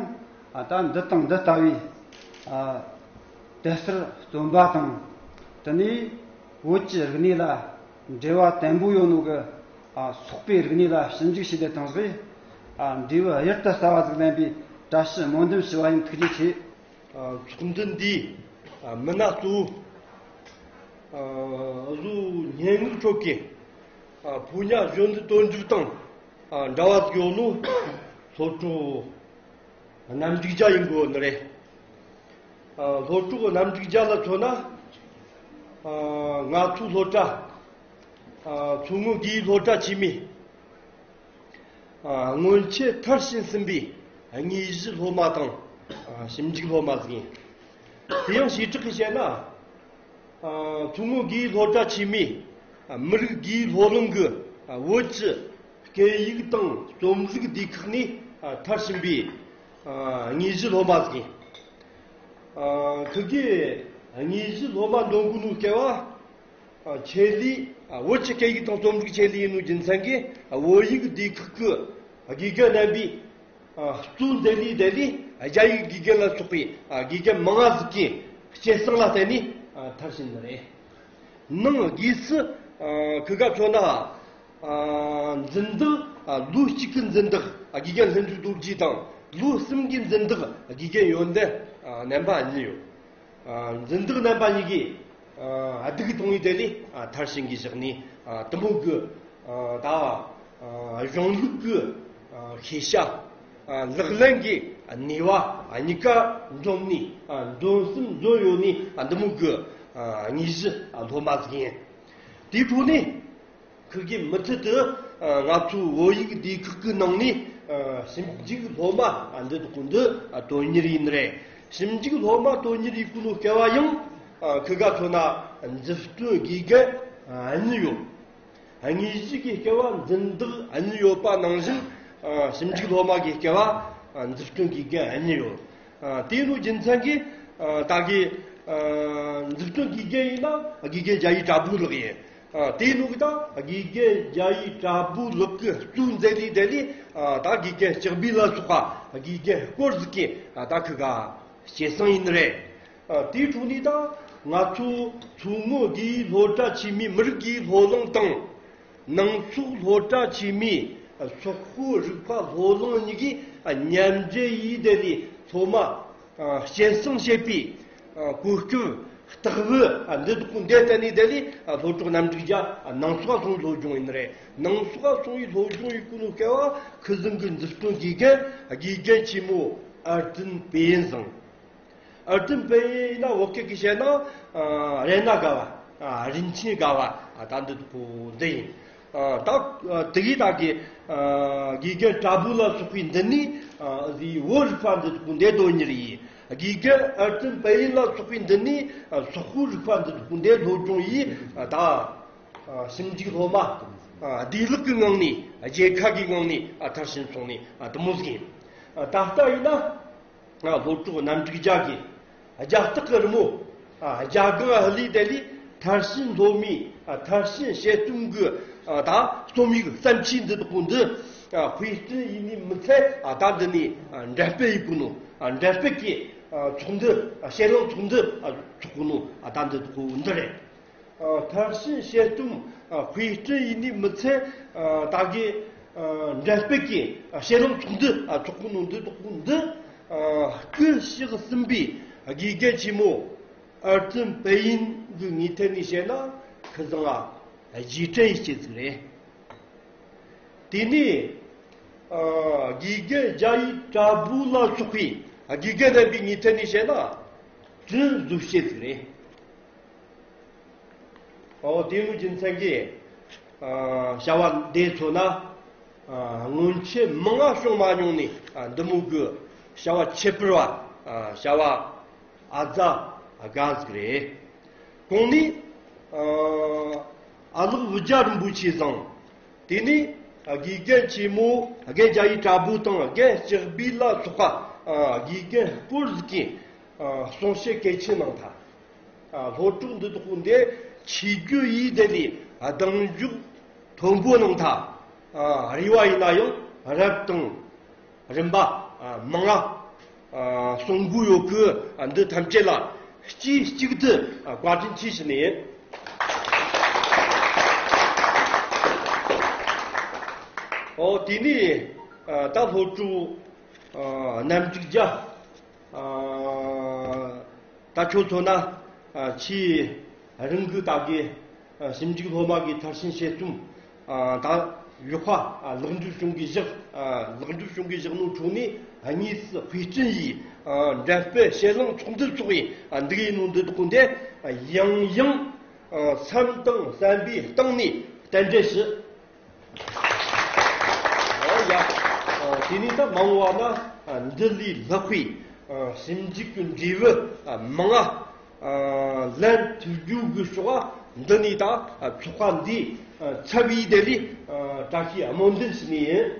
ཨ་ད་འདི་དང་འདི་ལྟ་བུའི་ཨ་དད་སེར་རྩོམ་པ་དང་། དེ་ནས་བོད་ཀྱི་རིག་གནས་ལ་འབྲེལ་བ་དམ་པོ་ཡོད་ནོ་གི་ཨ་སོག་པོའི་རིག་གནས་ལ་ཞིབ་འཇུག་བྱས་ཏེ་བཏང་བའི་ཨ་འབྲས་བུ་གཡུར་དུ་ཟ་བ་ཟིག་ལེན་པའི་བཀྲ་ཤིས་སྨོན་འདུན་ཞུ་བ་ཡིན། ཐུགས་རྗེ་ཆེ། ཨ་ཚོགས་འདུ་འདིའི་ཨ་མི་སྣ་གཙོ་བོ་ཨ་བཟོ་སྙན་ངག་ཁྲོད་ཀྱི་ཨ་ཕོ་ཉ་གཞོན་ནུ་སྟོན་འཇུག་དང་ཨ་འདྲ་བ་ཟིག་ཡོད་ནོ་སློབ་གྲོགས་རྣམ་འགྲིག་རྒྱལ་ཡིན་དགོས་ནི་རེད། ཨ་སློབ་གྲོགས་རྣམ་འགྲིག་རྒྱལ་ལ་མཚོན་ན། ཨ་ང་ཚོའི་སློབ་གྲྭ་ཨ་མཚོ་སྔོན་དགེ་ལུགས་སློབ་གྲྭ་ཆེན་མོའི་ཨ་སྔོན་ཆད་མཐར་ཕྱིན་ཟིན་པའི་དངོས་གཞི་སློབ་མ་དང་ཨ་ཞིབ་འཇུག་སློབ་མ་ཟིག་ཡིན། དེ་ཡང་བྱེ་བྲག་གིས་བཤད་ན། ཨ་མཚོ་སྔོན་དགེ་ལུགས་སློབ་གྲྭ་ཆེན་མོའི་ཨ་མི་རིགས་དགེ་སློབ་གླིང་གི་ཨ་བོད་ཀྱི་སྐད་ཡིག་དང་རྩོམ་རིག་སྡེ་ཁག་ནས་ཨ་མཐར་ཕྱིན་པའི་ཨ་དངོས་གཞི་སློབ་མ་ཟིག་ཡིན། ཨ་ཁི་གེ་དངོས་གཞི་སློབ་མ་འདོན་དགོས་ནོ་སྐལ་བ། ཨ་ཆེད་ལས་ཨ་བོད་ཀྱི་སྐད་ཡིག་དང་རྩོམ་རིག་ཆེད་ལས་ཡིན་ནོ་རྒྱུ་མཚན་གྱིས། ཨ་བོད་ཡིག་སྡེ་ཁག་གི་ཨ་དགེ་རྒན་རྣམ་པས་ཨ་གཙོ་འཛིན་ལས་དེ་ལས་རྒྱ་ཡིག་དགེ་རྒན་ལ་སོགས་པའི་ཨ་དགེ་རྒན་མང་ང་ཟིག་གིས་སྐྱེད་སྲིང་ལ་བརྟེན་ནས་ཨ་མཐར་ཕྱིན་ནི་རེད། ནང་སྒོས་སུ་ཨ་ཁི་ག་མཚོན་ན། ཨ་འཛིན་བདག་ཨ་ལོ་གཅིག་གི་འཛིན་བདག་ཨ་དགེ་རྒན་ལྷུན་གྲུབ་རྡོ་རྗེ་དང་། ལོ་གསུམ་གྱི་འཛིན་བདག་ཨ་དགེ་རྒན་ཡོན་ཏན་ཨ་རྣམ་པ་གཉིས་ཡོད། ཨ་འཛིན་བདག་རྣམ་པ་གཉིས་ཀྱིས་ཨ་སྡུག་གཏོང་བའི་དེ་ལས་ཨ་མཐར་ཕྱིན་གྱི་བཞག་ནས། ཨ་དུ་མོ་གི་ཨ་ད་ཨ་གཞུང་ལུགས་ཀྱི་ཨ་ཤེས་བྱ་ཨ་ལག་ལེན་གྱི་ནུས་པ་ཨ་གཉིས་ཀ་འཛོམས་ནས། ཨ་འདོན་སེམས་འཛོམས་ཡོད་ནས། ཨ་འདི་མོ་གི་ཨ་དངོས་གཞི་ཨ་སློབ་མ་ཟིག་ཡིན། དེའི་ཁྲོད་ནས་ཁུ་གེ་མུ་མཐུད་དུ་ཨ་ང་ཚོའི་བོད་ཡིག་སྡེ་ཁག་གི་ནང་ནས་ཨ་ཞིབ་འཇུག་སློབ་མ་ཨ་འདི་དག་འདི་ཨ་དོན་གཉེར་ཡིན་རེད། ཞིབ་འཇུག་སློབ་མ་དོན་གཉེར་ཡེད་གོ་ནོ་སྐལ་བ་ཡང་ཨ་ཁི་ག་མཚོན་ན་མཛུབ་སྟོན་དགེ་རྒན་ཨ་གཉིས་ཡོད། དངོས་གཞི་གི་སྐལ་བ་འཛིན་བདག་ཨ་གཉིས་ཡོད་པ་ནང་བཞིན། ཨ་ཞིབ་འཇུག་སློབ་མ་གི་སྐལ་བ་ཨ་མཛུབ་སྟོན་དགེ་རྒན་ཨ་གཉིས་ཡོད། ཨ་དེ་ནོ་རྒྱུ་མཚན་གྱིས་ཨ་ད་གི་ཨ་མཛུབ་སྟོན་དགེ་རྒན་ཡིན་ན་དགེ་རྒན་རྒྱ་ཡེ་བཀྲ་བྷོ་ལགས་ཡིན། ཨ་དེ་ནོ་གི་ད་དགེ་རྒན་རྒྱ་ཡེ་བཀྲ་བྷོ་ལགས་ཀྱི་གཙོ་མཛད་ལས་དེ་ལས། ཨ་ད་དགེ་རྒན་ལྕགས་སྦས་ལ་སོགས་པ་དགེ་རྒན་སྐོར་ཟིག་གིས་ཨ་ད་ཁི་ག་སྐྱེད་སྲིང་ཡིན་རེད། ཨ་དེའི་ཁྲོད་ནས་ད་ང་ཚོ་མཚོ་སྔོན་དགེ་ལུགས་སློབ་གྲྭ་ཆེན་མོའི་མི་རིགས་དགེ་ལུགས་སློབ་གླིང་དང་། ནང་སོག་སློབ་གྲྭ་ཆེན་མོའི་སོག་པོ་རིག་པ་སློབ་གླིང་གཉིས་ཀྱིས་མཉམ་འབྲེལ་ཡས་དེ་ལས་སློབ་མ་སྐྱེད་སྲིང་བྱེད་པའི་གོ་སྐབས་སྟེགས་བུ་འདི་དག་འདི་ལྟ་ནས། དེ་ལས་སློབ་གྲོགས་རྣམ་འགྲིག་རྒྱལ་ནང་སོག་སོང་བའི་སློབ་སྦྱོང་ཡིན་རེད། ནང་སོག་སོང་བའི་སློབ་སྦྱོང་ཡེད་གོ་ནོ་སྐལ་བ་ཁི་ཟིང་གི་མཛུབ་སྟོན་དགེ་རྒན་དགེ་རྒན་ཆེན་མོ་ཨར་ཏིན་པེ་ཡིན་ཟིང་། ཨར་ཏིན་པེ་ཡིན་ན་བོད་སྐད་ཀྱིས་བཤད་ན་ཨ་རེ་ན་དགའ་བ། ཨ་རིན་ཆེན་དགའ་བ། ཨ་ད་འདི་པོ་འདི་ཡིན། ཨ་ད་ཨ་དེ་གི་ད་གི་ཨ་དགེ་རྒན་བཀྲ་བྷོ་ལ་སོགས་པའི་འདི་ནས་ཨ་འདི་བོད་རིག་པ་འདི་པོ་འདི་དོན་གཉེར་ཡས། དགེ་རྒན་ཨར་ཏིན་པེ་ཡིན་ལ་སོགས་པའི་འདི་ནས་ཨ་སོག་པོའི་རིག་པ་འདི་པོ་འདི་སློབ་སྦྱོང་ཡས། ཨ་ད་ཨ་ཞིབ་འཇུག་སློབ་མ་ཨ་བདེ་ལེགས་ཀྱི་ངང་ནས། རྒྱལ་ཁ་གི་ངང་ནས་ཨ་མཐར་ཕྱིན་སོང་ནས། ཨ་དེ་མོ་ཟིག་ཡིན། ཨ་ད་ལྟ་ཡིན་ན། ང་སློབ་གྲོགས་རྣམ་འགྲིག་རྒྱལ་གྱིས་རྒྱ་སྟག་གི་རི་མོ་ཨ་རྒྱ་སྒང་ཨ་ལི་དེ་ལས་མཐར་ཕྱིན་སློབ་མའི་ཨ་མཐར་ཕྱིན་དཔྱད་རྩོམ་གྱི་ ད་རྩོམ་ཡིག་བརྩམས་ཆོས་འདི་དག་པོ་འདི་དཔེ་སྐྲུན་ཡིན་ནི་མི་ཚད། ད་འདི་ནས་འགྲེམས་སྤེལ་ཡིན་གོ་ནོ། འགྲེམས་སྤེལ་གྱི་ཚོགས་འདུ། ཕྱེད་གླིང་ཚོགས་འདུ་ཚོགས་གོ་ནོ། ད་འདི་དག་པོ་འདི་རེད། མཐར་ཕྱིན་དཔྱད་རྩོམ་དཔེ་སྐྲུན་ཡིན་ནི་མི་ཚད། ད་གི་འགྲེམས་སྤེལ་གྱི་ཕྱེད་གླིང་ཚོགས་འདུ་ཚོགས་གོ་ནོ་འདི་དག་པོ་འདི། སྐུ་གཤེགས་ཟིན་པའི་དགེ་རྒན་ཆེན་མོ་ཨར་ཙུན་པེ་ཡིན་གྱི་ངོས་ཐད་ནས་བཤད་ན། ཁི་ཚང་ང་རྗེས་དྲན་ཡི་སྐྱེས་ཟིག་རེད། དེ་ནས་དགེ་རྒན་རྒྱ་ཡི་བཀྲ་བྷོ་ལ་སོགས་པའི་དགེ་རྒན་རྣམ་པའི་ངོས་ཐད་ནས་བཤད་ན། དྲིན་གཟོ་སྐྱེས་ཟིག་རེད། ཨོ་དེ་མོ་རྒྱུ་མཚན་གྱིས། བྱ་བ་འདི་ཚོ་ན་སྔོན་ཆད་མང་ང་བྱུང་མ་མྱོང་ནས། འདི་མོ་གི་བྱ་བ་ཁྱད་པར་བ། བྱ་བ་ཨ་ཛ་དགའ་ཟིག་རེད། གོང་ནས་ཨ་ལགས་འུ་རྒྱ་རིན་པོ་ཆེ་བཟང་། དེ་ནས་དགེ་རྒན་ཆེན་མོ་རྒན་རྒྱ་ཡི་བཀྲ་བྷོ་དང་རྒན་ལྕགས་སྦས་ལ་སོགས་པ་དགེ་རྒན་སྐོར་ཟིག་གིས་གསུང་བཤད་གལ་ཆེ་གནང་ཐལ། སློབ་ཕྲུག་འདི་དག་པོ་འདི་ཆོས་བརྒྱུད་ཡི་དེ་ལས་གདེང་འཇོག་མཐོན་པོ་གནང་ཐལ། རེ་བ་ཡིན་ན་ཡང་རབ་དང་རིམ་པ་མང་ང་གསུང་དགོས་ཡོད་གི། འདི་ཐམས་ཅད་ལ་སྤྱི་གཅིག་ཏུ་བཀའ་དྲིན་ཆེ་ཞུ་ནི་ཡིན། ཨོ་དེ་ནས་ད་སློབ་ཕྲུག་རྣམ་འགྲིག་རྒྱ། ད་ཁྱོད་ཚོ་ན་ཆེས་རིང་གི་ད་གི་ཞིབ་འཇུག་སློབ་མ་གི་མཐར་ཕྱིན་དཔྱད་རྩོམ། ད་ཡོག་ཁ་ལེགས་འགྲུབ་བྱུང་གི་བཞག་ལེགས་འགྲུབ་བྱུང་གི་བཞག་ནོ་ཁྲོད་ནས་དངོས་སུ་དཔེ་སྐྲུན་ཡིས་འགྲེམས་སྤེལ་ཕྱེད་གླིང་ཚོགས་འདུ་འཚོགས་ཡིན་འདུག་ཡིན་ནོ་འདི་དག་འདི་ཡང་ཡང་སེམས་དང་བསམ་པའི་གཏིང་ནས་རྟེན་འབྲེལ་ཞུ། ཨོ་ཡ། དེ་ནས་ད་མ་འོངས་པ་ན་འདི་ལས་ལྷག་པའི་ཞིབ་འཇུག་གི་འབྲས་བུ་མང་ང་ལེན་ཐུབ་རྒྱུ་གི་ཕྱོགས་འདི་ནས་ད་ཚོགས་པ་འདིའི་ཚབ་ཡིས་དེ་ལས་བཀྲ་ཤིས་སྨོན་འདུན་ཞུ་ནི་ཡིན།